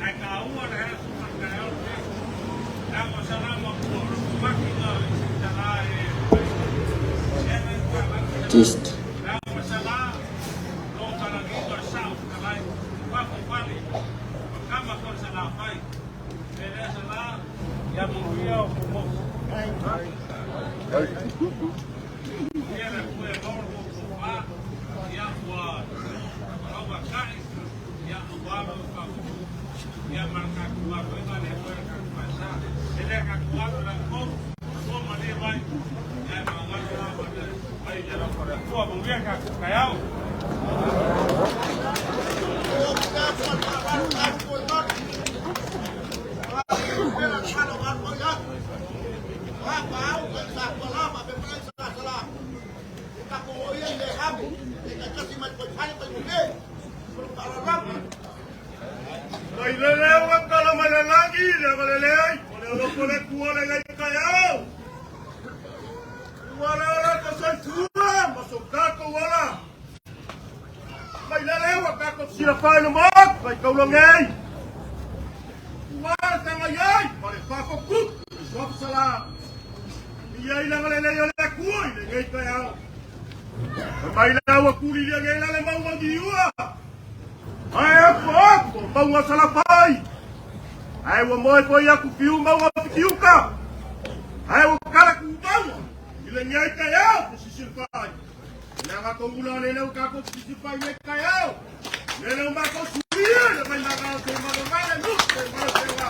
Ai ka ua le hea suka ka eo te. Ia ko sa la ma kua ro maki ngā isi sa la e. Test. Ia ko sa la lo karangi o sa ka lai. Wako pali. Kama ko sa la fai. E le sa la ia mo ia o mo. Ia le kue moro ko ko pa. Ia ua kauka kai. Ia ua ka ia marka kua ko ina le koe ka kua sa. E le ka kua la ko ko ma le vai. Ia ma ngā la ma le. Ai ia la ko kua mo ia ka ka yau. Mai le leo ka kala mai le lagi, le ma le leai, o le oloko le kua le ngai kai au. Ua le ola ka sai tua, ma so kako wala. Mai le leo ka ko sila pai no mak, mai kaulangei. Ua tanga iai, ma le pako kuk, so sala. Ia ila le le o le kua, i le lenei taeao. Fai mai la ua tulilia nei la le mauga o Niua, ae atu o atu o mauga o Salafai, ae ua moe foi atu fiu mauga o Fitiuta, ae ua tala tumauga i lenei taeao fesisilifai. O le agato ula o lele ua tatou fesisilifai i lenei taeao, lele ua matou suia i le vaimaga o se malomale nusi e malosega.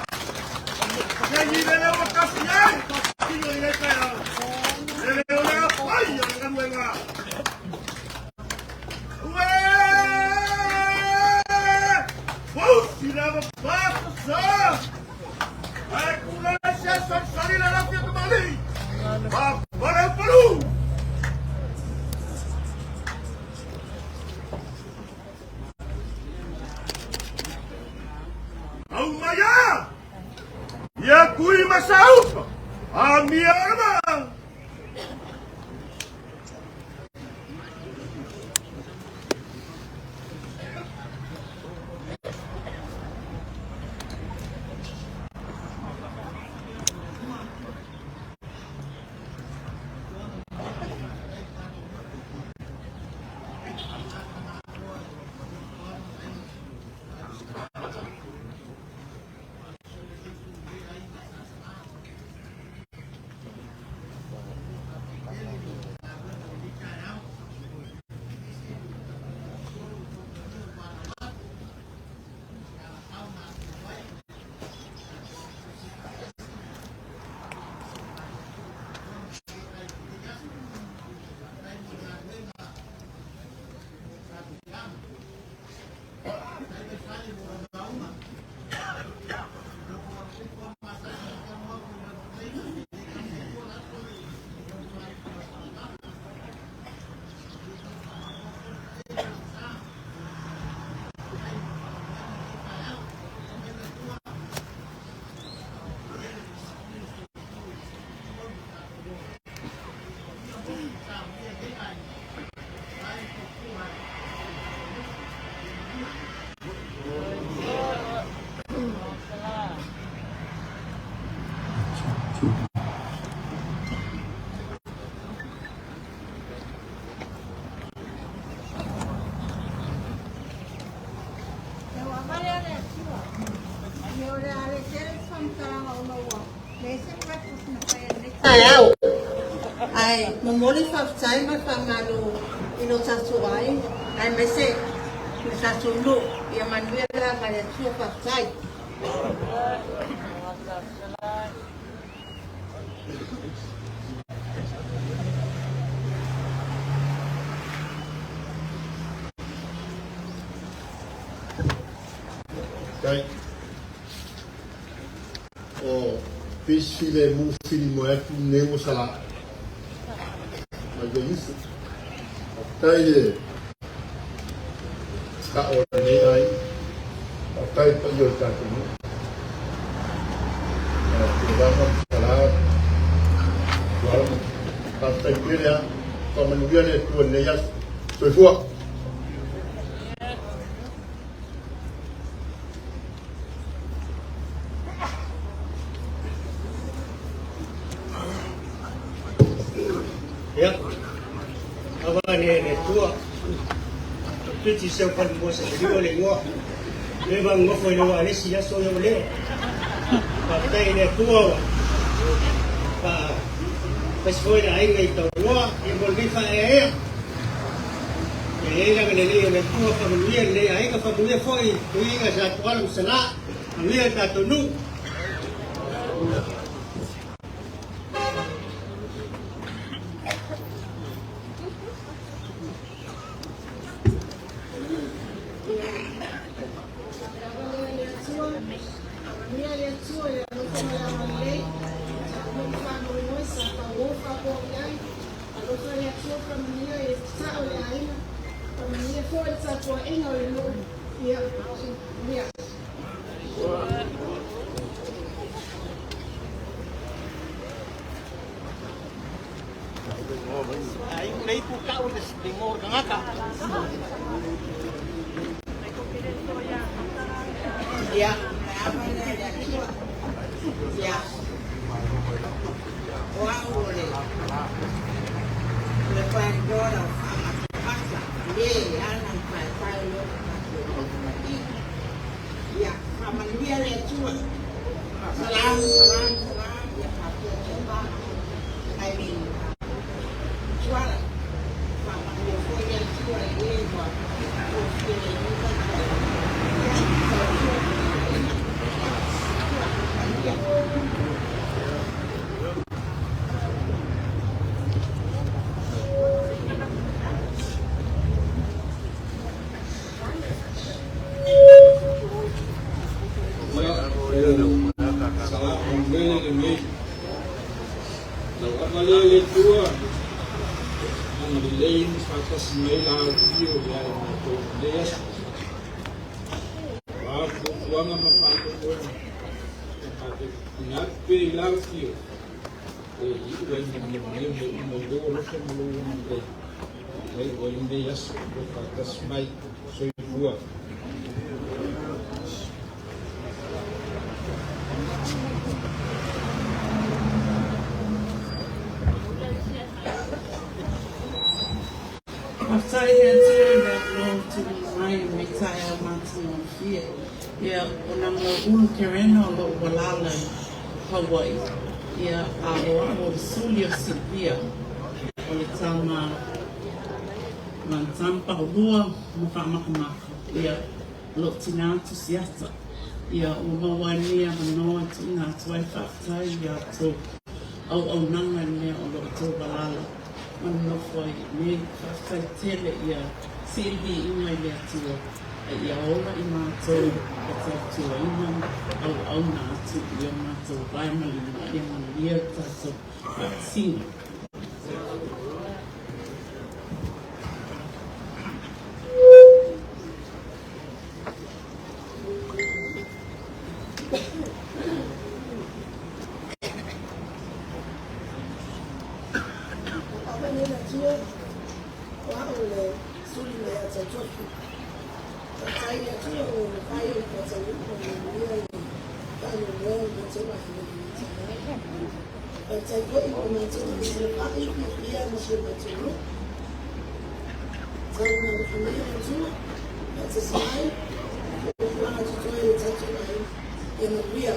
Nei lele ua tasi ai faatino i lenei taeao, lele o le apai o le galuega. Uē! Fausi lava pasa! Ae tulai se salisali le lafi o kamali! Ma pale palu! Au mai ia kui masaupa! A mia ma! Taeao. Ae momoli le faafetai ma le faamalo i lo tatou aiga aemaise le tatou nuu. Ia manuia le aga a le Atua. Faafetai. Tai o pisi file mu fili mo atu nei ua sala mai le ifu. Tai e ka o nei ai. Tai pa yo tatou nu. Te langa sala. Tuala mo. Tai pere a. Pa manuia le tua nei aso. Soifua. Ia, ava ne le tua. Piti seu fale mo se liwa le ngoa. Le va ngofo le wa le si aso yo le. Pa tai le tua wa. Pa pa se foi le ai ngai tau loa e mo le fa e e. E e la le le le tua fa manuia le ai ka fa manuia foi tuiga sa tuala musala. Manuia ta tonu. Ai lei pu kau le ngor kangaka. Ia, ia. O au o le Salam, salam, salam, ia faapea Tepa, I mean, Tuala, faamanuia foi le Atua i e ua tofia i lenei vaitau, ia tautua puipuiga, soifua, manuia. Ia, o Salā Manuele lenei. Lau ava lea i le Atua, agalelei ma faatasi mai la afifio ia i matou i lenei aso. O a fuafuaga ma faamoemoega e tuuina atu pea i la afifio, e iu ai ma le manuia mea uma i lou alofa ma lou agalelei, ma iu ai lenei aso o faatasi mai. Soifua. Faafetai e Atua i le avanoa ua tuuina mai i lenei taeao matagofie. Ia, o Nagalau Kerena o lou ua alaala i Hawaii, ia, a o au o le suli o Silvia, o le tama ma le tama paulua ma faamakamaka, ia, o lou tina tusiata. Ia, ua maua ai lenei avanoa e tuuina atu ai le faafetai i a outou auaunaga i le mea o lo o outou alaala ma nonofo ai i inei. Faafetai tele ia sii le viiga i le Atua a ia ola i matou e tautuaina ma auauna atu i o matou vae ma lima ia manuia le tatou faatasiga. Ava nei le Atua, o au le suli mai ia Tautofi. Faafetai i le Atua ua mafai ona faataunuu ma manuia le faamoemoe o le matou aiga i lenei taeao. Faafetai foi i lo matou aiga Salafai, fiafia ma si o matou nuu. Tau alofagia le Atua, faatasi mai, fuafuaga totoe a le tatou aiga. Ia manuia.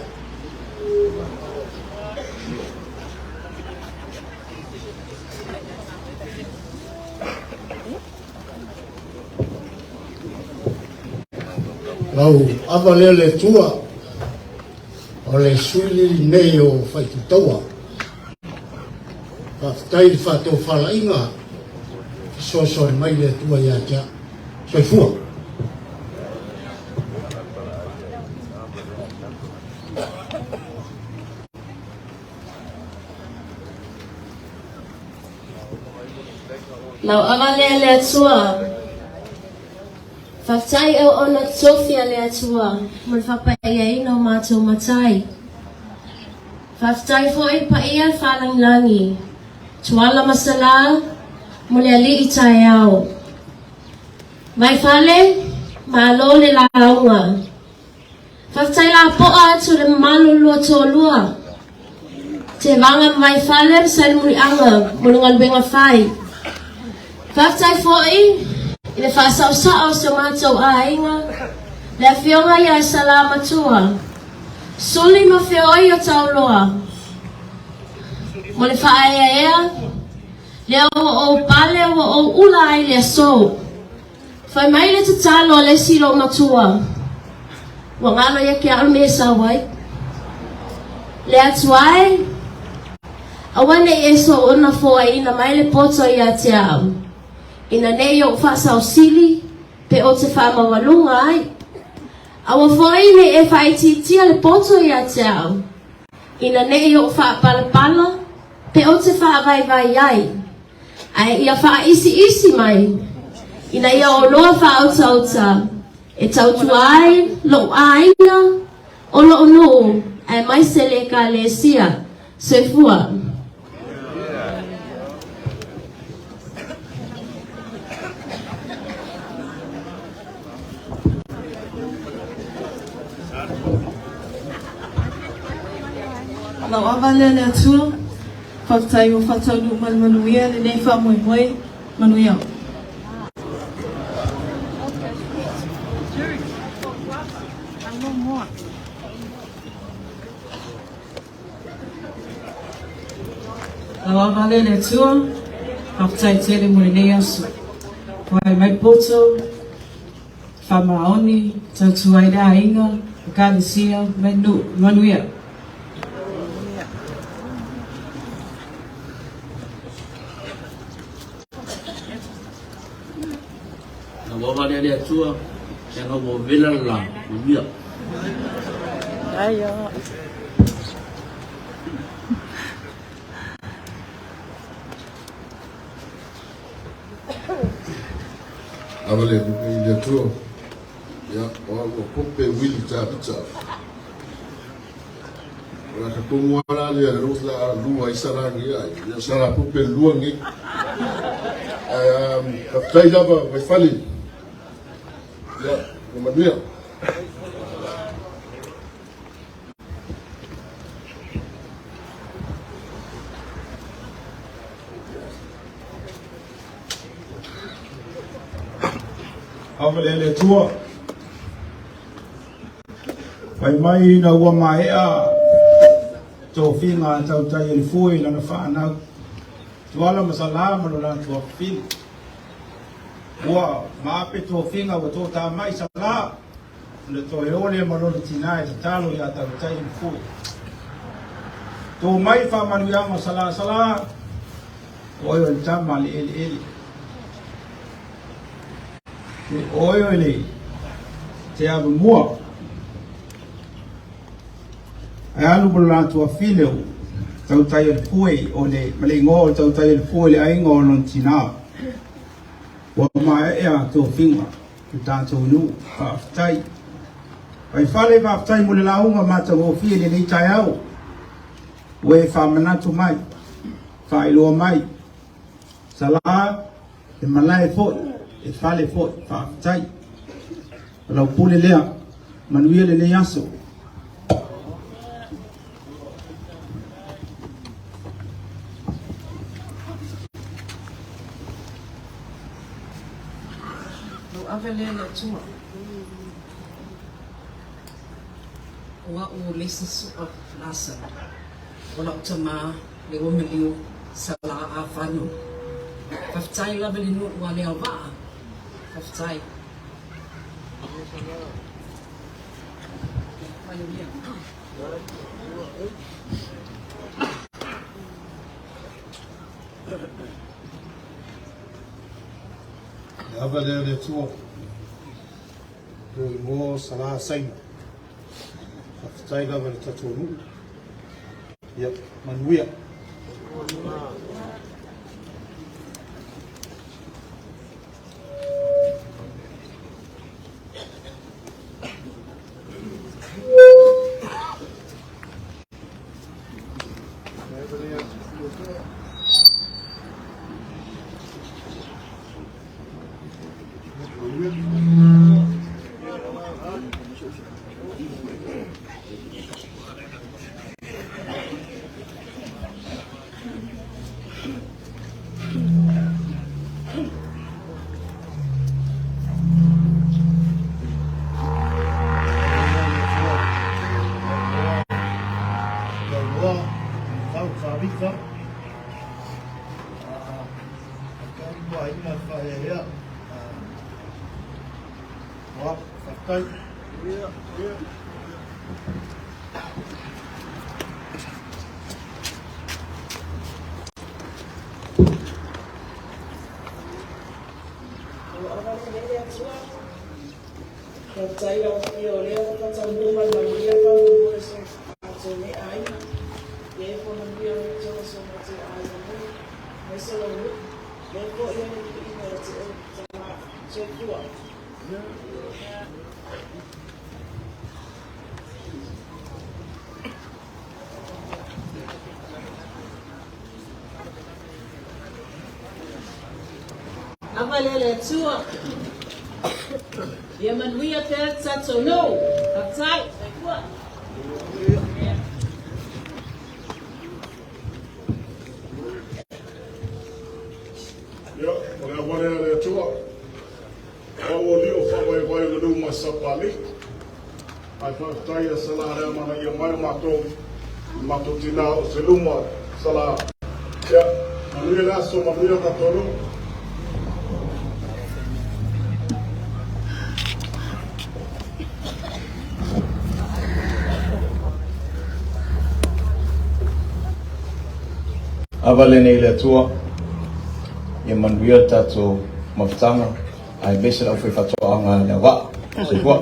Lau ava lea le Atua, o le sui lenei o Faitutaua. Faafetai i le faatofalaiga, fesoasoani mai le Atua ia te au. Soifua. Lau ava lea le Atua. Faafetai auauna tofi a le Atua mo le faapaiaina o matou matai. Faafetai foi paia le faalagilagi, Tuala ma Salā mo le alii taeao. Vaifale, malo le lauga. Faafetai lapoa atu le mamalu o lua toalua. Tevaga ma Vaifale ma Salemuliaga mo le galuega fai. Faafetai foi i le faasaosao o si o matou aiga, le afioga ia Salamatua, Suli ma Feoi o Tauloa, mo le faaeaea, lea ua ou pale ua ou ula ai le aso. Fai mai le tatalo a le isi loomatua, Ua galo ia te au le mea e sau ai. Le Atua e, aua ne i e soona foaiina mai le poto ia te au, ina ne i ou faasaosili pe ou te faamaualuga ai. Aua foi ne i e faaitiitia le poto ia te au, ina ne i ou faapalapala pe ou te faavaivai ai. Ae ia faaisiisi mai, ina ia oloa faautauta e tautua ai lou aiga, o lou nuu, aemaise le Ekalesia. Soifua. Lau ava lea le Atua. Faafetai ua faataunuu ma le manuia lenei faamoemoe. Manuia. Lau ava lea le Atua, faafetai tele mo lenei aso. Ua mai poto, faamaoni, tautua ai le aiga, ekalesia ma le nuu. Manuia. Lau ava lea le Atua, leaga ua vela le la, manuia. Ava le i le Atua, ia, o au ua pope Wili Tavita. O la ka tomu ala lea le roth la lua i salangi ai, ia sala pope lua ngi. Ai, faafetai lava Vaifale. Ia, ua manuia. Ava le le Atua. Fai mai ina ua maea tofiga a tautai e le fue i lana faanau. Tuala ma Salā ma lo latou afafine. Ua maape tofiga ua tōtā mai Salā, ona toe o lea ma lona tinā e tatalo iā Tautai e le fue. Tō mai faamanuiaga o Salā, Salā, o oe o le tama a le eleele. E oe o le te avamua. Ae alu ma lo latou afine o Tautai o le Fue o le ma le igoa o Tautai o le Fue le aiga o lona tinā. Ua maea tofiga le tatou nuu. Faafetai. Vaifale, faafetai mo le lauga matagofie i lenei taeao. Ua e faamanatu mai, faailoa mai, Salā, e malae foi, e fale foi. Faafetai. O lau pule lea. Manuia lenei aso. Lau ave lea le Atua. O a'u o le isi so'a Lasalo, o la'u tamā le ua maliu Salā Afano. Faafetai lava i le nu'u a Leauvaa. Faafetai. Manuia. Le ava lea le Atua, lou igoa o Salā Saina. Faafetai lava i le tatou nuu. Ia, manuia. Faafetai lau Afioga o lea ua taunuu mai manuia faamoemoe o so matou nei aiga. Ia e faamanuia outou e so matou aiga nei, aemaise lou nuu, lea foi e le viiga ia te oe, Tama. Soifua. Ava lea le Atua. Ia manuia pea le tatou nuu. Faafetai. Soifua. Ia, o le ava lea le Atua. O au o Lio faavaivai o le nuu ma Sapali. Ae faafetai ia Salā le amanaia mai o matou, i matou tinā o Seluma, Salā. Ia, manuia le aso, manuia o tatou nuu. Ava lenei i le Atua, ia manuia le tatou mafutaga, aemaise le aufaifaatoaga a Leauvaa. Soifua.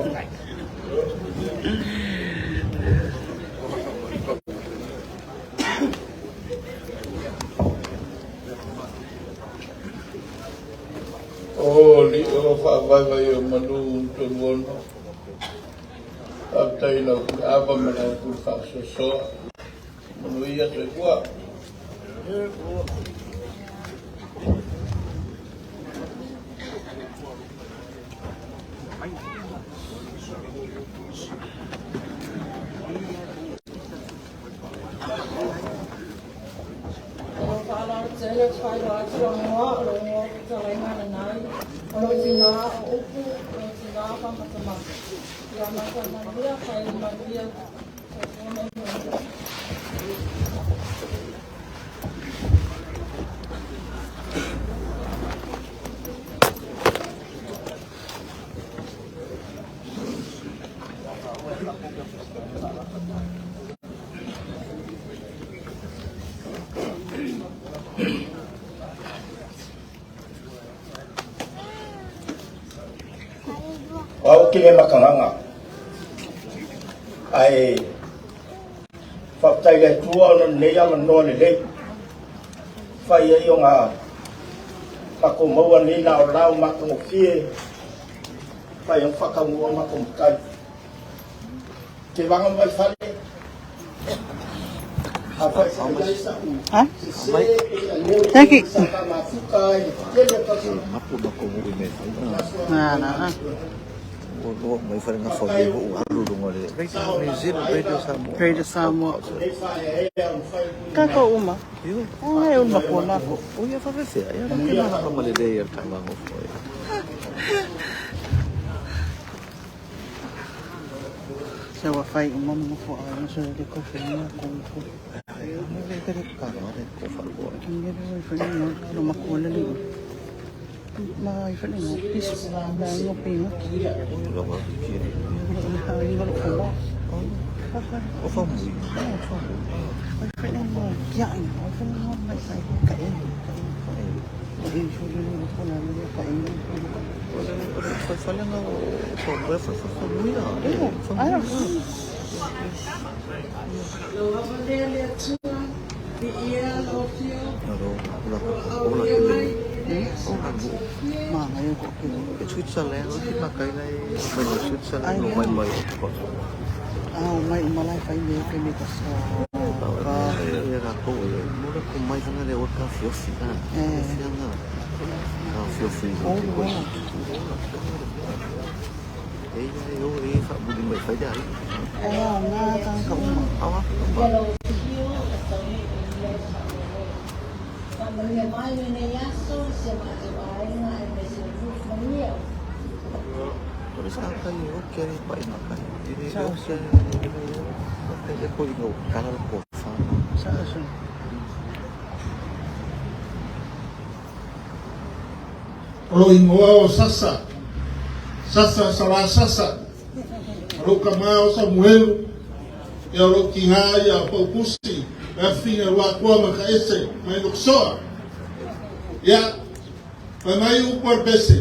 O alii o faavaevae o manu toluono, faafetai i lau ava ma lau pule faasoasoa. Manuia soifua. O lou faaaloalo tele ou te faailoa atu lou igoa, o lou igoa o Fetalaiga Nanai, o lou tina o Upu, o lou tina o Famatamata. Ia matou manuia, fai manuia, soifua ma ia manuia. O au ke le makagaga, ae faafetai i le Atua ona o lenei avanoa lelei fai ai ona tatou maua nei laolao matagofie fai ai ona faataunuu matou matai. Tevaga mai fale. Ha? Thank you. Na na. Radio Samoa. Kako uma. Ah, e uma ko nako. O ia whawhewhea, ia ke marama le lei al tamango foi. Se ua fai uma mo fo a no se le ko fe mo ko ko. Mo le kare ka no le ko fa ko. Nge le fai no no ma ko le le. Ma i fai no pis la no pi no. O lo wa ki. Ha i no ko mo. O fa mui. O fa mui. Ai fai no kia i no fai no mai sai ka e. E fo le no ko na le ka e. O le o le fa fa le nga o fa mui fa fa mui la. I don't Lou ava lea le Atua, viia lau Afioga, No ua la o la aulia ke mai le. lenei aso O la nu. matagofie. Ma ngai ko ke. E Switzerland o ki makai lai mai no Switzerland Ai no mai mai o ko. Ah, mai uma lai fai me ke me ka sa. Ka. E ra ko e mo le ko mai fanga le o ka fiofi na. Eh. Fianga. Ka fiofi O o ko. lo. E ia e o e fa budi mai fai dai. E a nga ka ka uma. Awa. Ia lau afio, e taunuu i lau faamoemoe. Faamanuia mai lenei aso i si o matou aiga aemaise o nuu manuia. O le sa kai o ke re pa ina kai. E le Sa o so. ke le o ke le ko ino kala ko fa. Sa so. O lo ingoa o Sasa, Sasa Sala Sasa, o lou kamā o Samuelu, ia o lou tigā ia Paupusi, le afiga Luatua ma Taese ma Inokusoa. Ia, fai mai upu a le pese,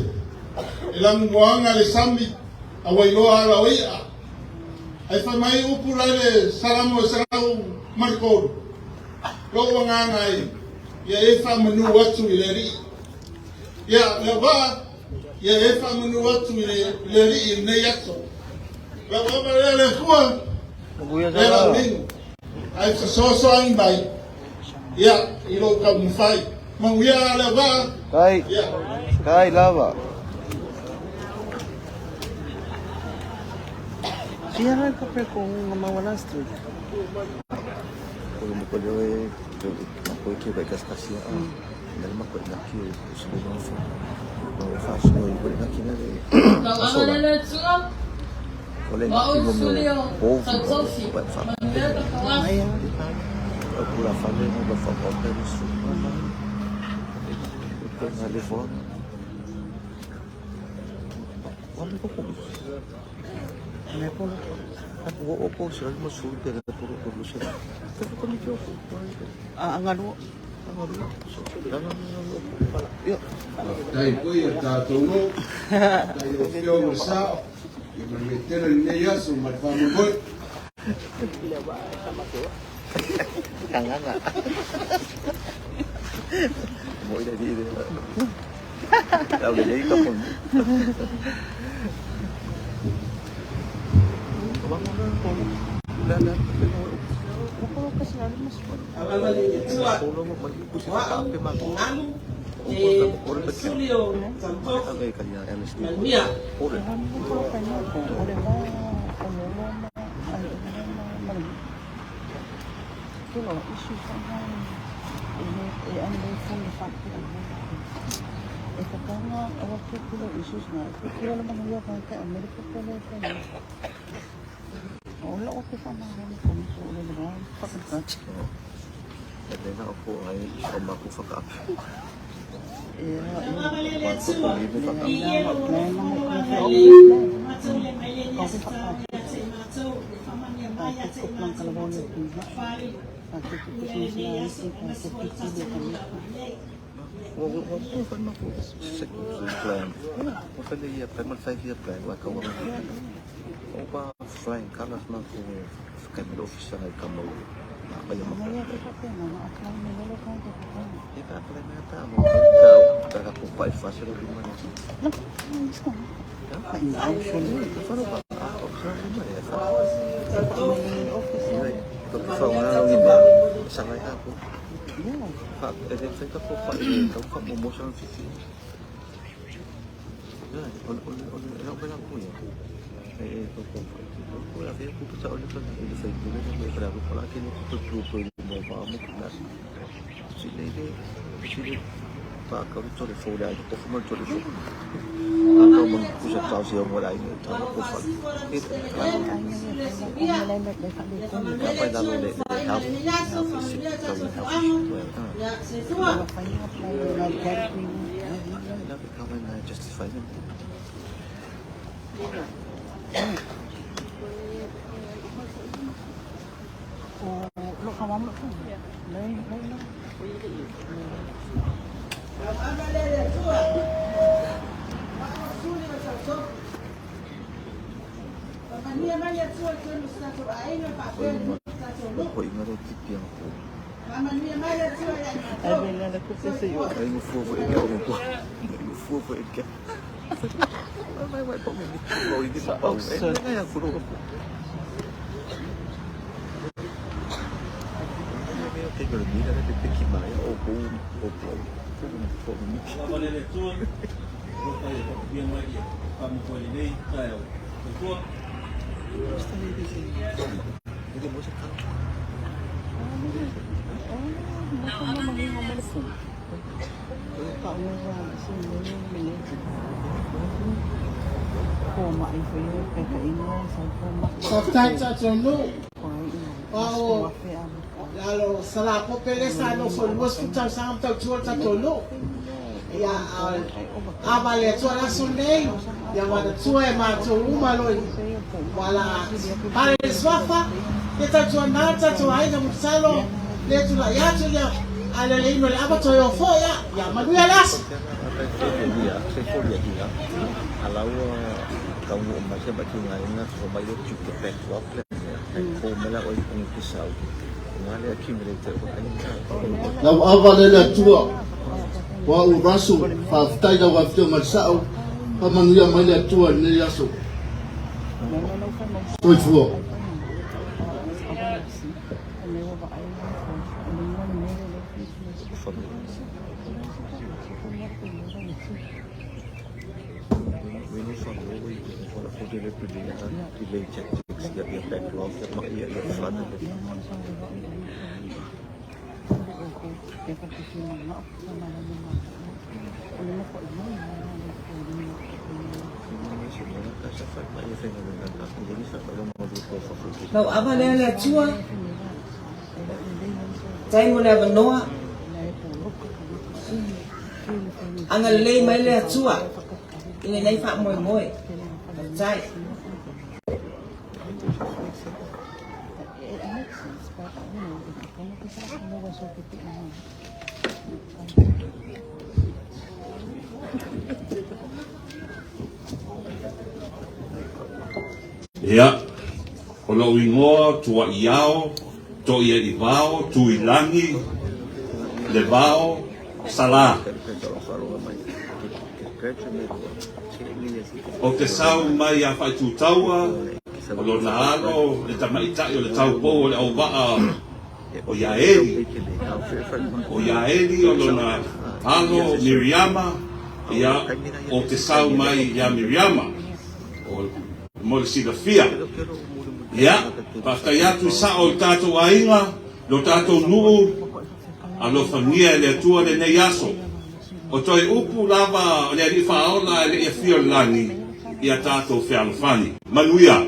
e lagumoaga le sami, a ua iloa ala o i'a. Ae fai mai upu la i le Salamo e 103, Lou agaga e, ia e faamanu atu i le Alii. Ia, le auvaa, ia e faamanu atu i le, i le Alii i lenei aso. Lau ava lea le Atua, Manuia lea sa. laulinu, ae fesoasoani mai, ia, i lou taumafai. Manuia le auvaa, Kai. ia. Kai lava. Sia la ka pe ko nga maua last week. Ko mo ko le ma ko ke ba kas kasia a. Na ma ko na ki o se no fa. No fa so no ko na ki na le. Tauaga Asola. le le Atua, O le o na au ki mo suli mo o povu Tautofi, ba fa. manuia tafauafi. Ai a. O ko Faafetai foi i le tatou nuu, faafetai i lau Afioga i le Sao, ia manuia tele lenei aso ma le faamoemoe. Faafetai tatou nuu. O au lalo Salapope lea sa nofo i le 20 tausaga ma tautua le tatou nuu. Ia, a vale atu le aso lenei, ia manatua e matou uma loi wala pale le suafa, ia tautua na le tatou aiga Mulitalo, le tulai atu ia, a le le ino le ava toe o foi ia, ia manuia le aso. Lau ava le le Atua, o au Russell, faafetai lau Afioga i le Sao, faamanuia mai le Atua i lenei aso. Soifua. Lau ava lea le Atua. Faafetai mo le avanoa. Agalelei mai le Atua i lenei faamoemoe. Faafetai. Ia, o lou igoa Tuaiao Toiaivao Tuilagi Levao Sala. Ou te sau mai ia Faitutaua, o lona alo le tamaitai o le taupou o le auvaa o Iaeli. O Iaeli o lona alo Miriama, ia, ou te sau mai ia Miriama. O, mo le silafia. Ia, faafetai atu i sao i tatou aiga, lo tatou nuu, alofagia e le Atua lenei aso. O toe upu lava o le Alii Faaola e le i afio i le lagi, ia tatou fealofani. Manuia!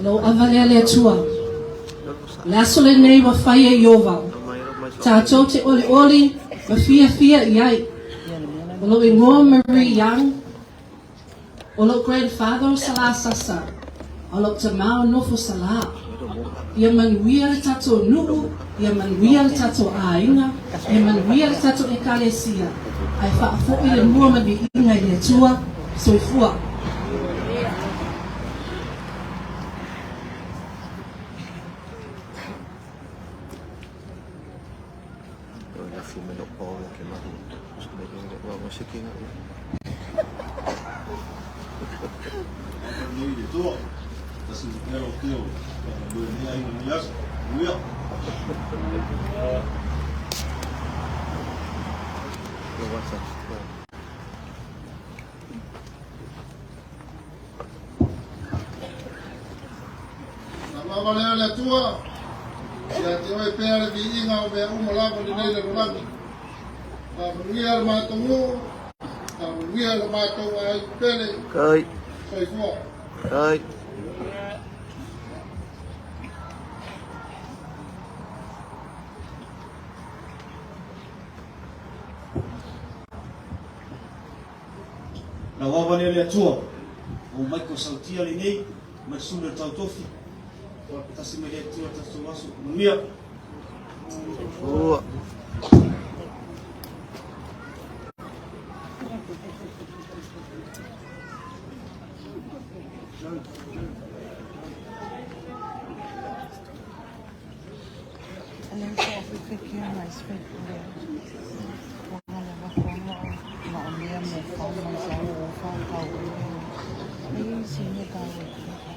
Lou ava lea le Atua. Le aso lenei ua fai e Ieova, tatou te olioli ma fiafia i ai. O lou igoa Marie Young, O lou grandfather o Salā Sasa, a o lou tamā o Nofo Salā. Ia manuia le tatou nuu, ia manuia le tatou aiga, ia manuia le tatou Ekalesia, ae faafo'i le mua ma viiga i le Atua. Soifua. Lava lea le Atua, ia te oe pea le viiga o mea uma lava i lenei lalolagi. Faamanuia le matou nuu, faamanuia le matou aiga pele. Kai. Soifua. Kai. Lau ava lea le Atua, o Michael Sautia lenei, mai sulu le tautofi, Faapatasi mai le Atua tatou aso. Manuia. Soifua.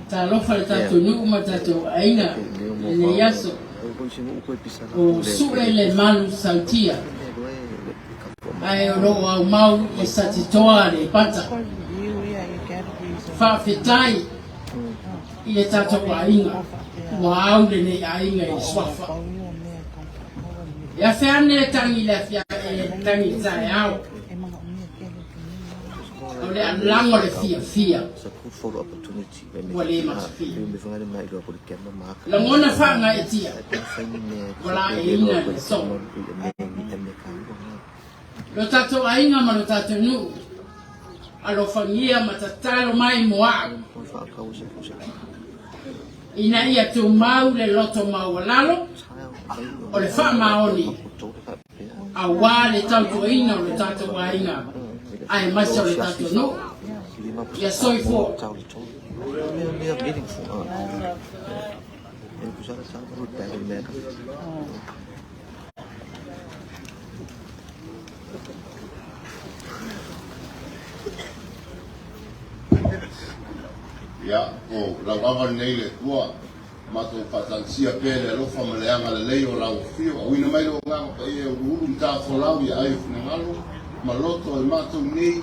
Talofa le tatou nuu ma le tatou aiga i lenei aso. O Sue le Malu Sautia, ae o lo o aumau i Satitoa Aleipata. Faafetai i le tatou aiga ua au lenei aiga i le suafa. E afe ane le tagi i le afiafi, e tagi i le taeao. O le alaga o le fiafia ua le matafia. Lagona faagaeetia ua laeiina i le aso. Lo tatou aiga ma lo tatou nuu, alofagia ma tatalo mai mo a'u, ina ia tumau le loto maualalo o le faamaoni auā le tautuaina o lo tatou aiga aemaise o le tatou nuu. Ia soifua. Ia, o lau ava lenei le Atua, matou faatagisia pea le alofa ma le agalelei o lau afio, auina mai lou Agaga Paia e uluulu ma tafolau ia ai o finagalo ma loto e matou nei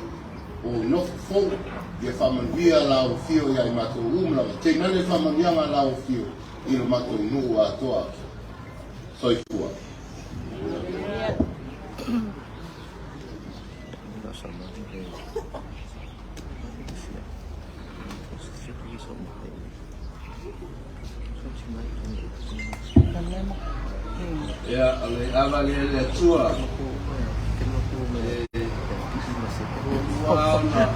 o nofo fou, ia faamanuia lau afio ia i matou uma lava, tainane faamanuiaga a lau afio. i lo matou nuu atoa. Soifua. Ia, o le ava lea i le Atua, e muamua ona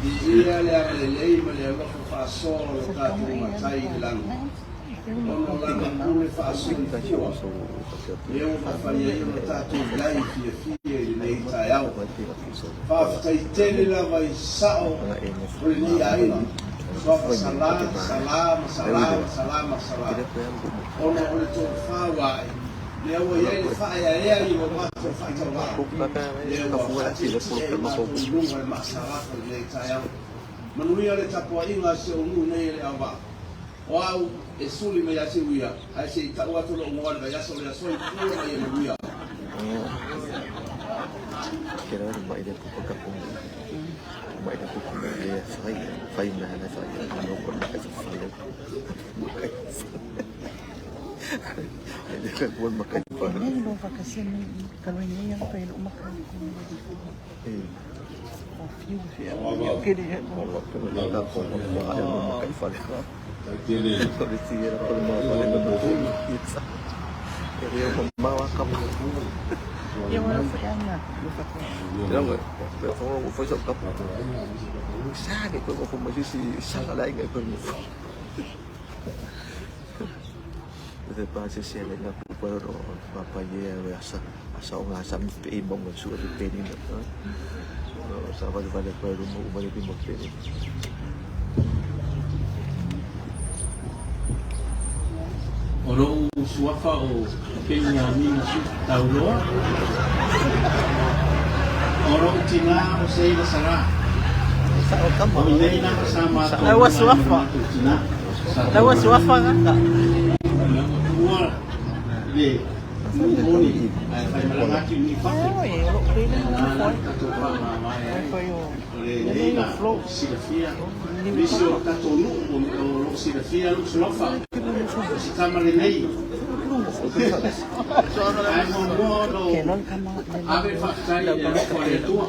viia le agalelei ma le alofa faasoa o lo tatou Matai i le lagi, ona o Lana pule faasoifua, lea ua mafai ai ona tatou i ai fiafia i lenei taeao. Faafetai tele lava i sao o lenei aiga, suafa Sala, Sala ma Sala ma Sala ma Sala, ona o le tofa ua ae, lea ua i ai le faaeaea i lo matou faatauvaa, lea ua faatietie ai matou i luga o le maasalata i lenei taeao. Manuia le tapuaiga a si ou nuu nei e le auvaa. O au e suli mai ia Siuia, ae se i tau atu lou igoa i le vaiaso lea soifua ma ia manuia. O lou suafa o Peniamina Tauloa, o lou tinā o Seila Sala. O i nei lava sa matou Laua malae ma le suafa. matou tinā. Sa Laua tauala suafa gata. Ina ua tuua le nuu moni ae faimalaga atu i Niufafo, lena la le tatou faamavae ai. O lenei la o silafia nisi o tatou nuu o lo o silafia lou suafa, o se tama lenei. Ae muamua ona ou ave le faafetai i le alofa o le Atua.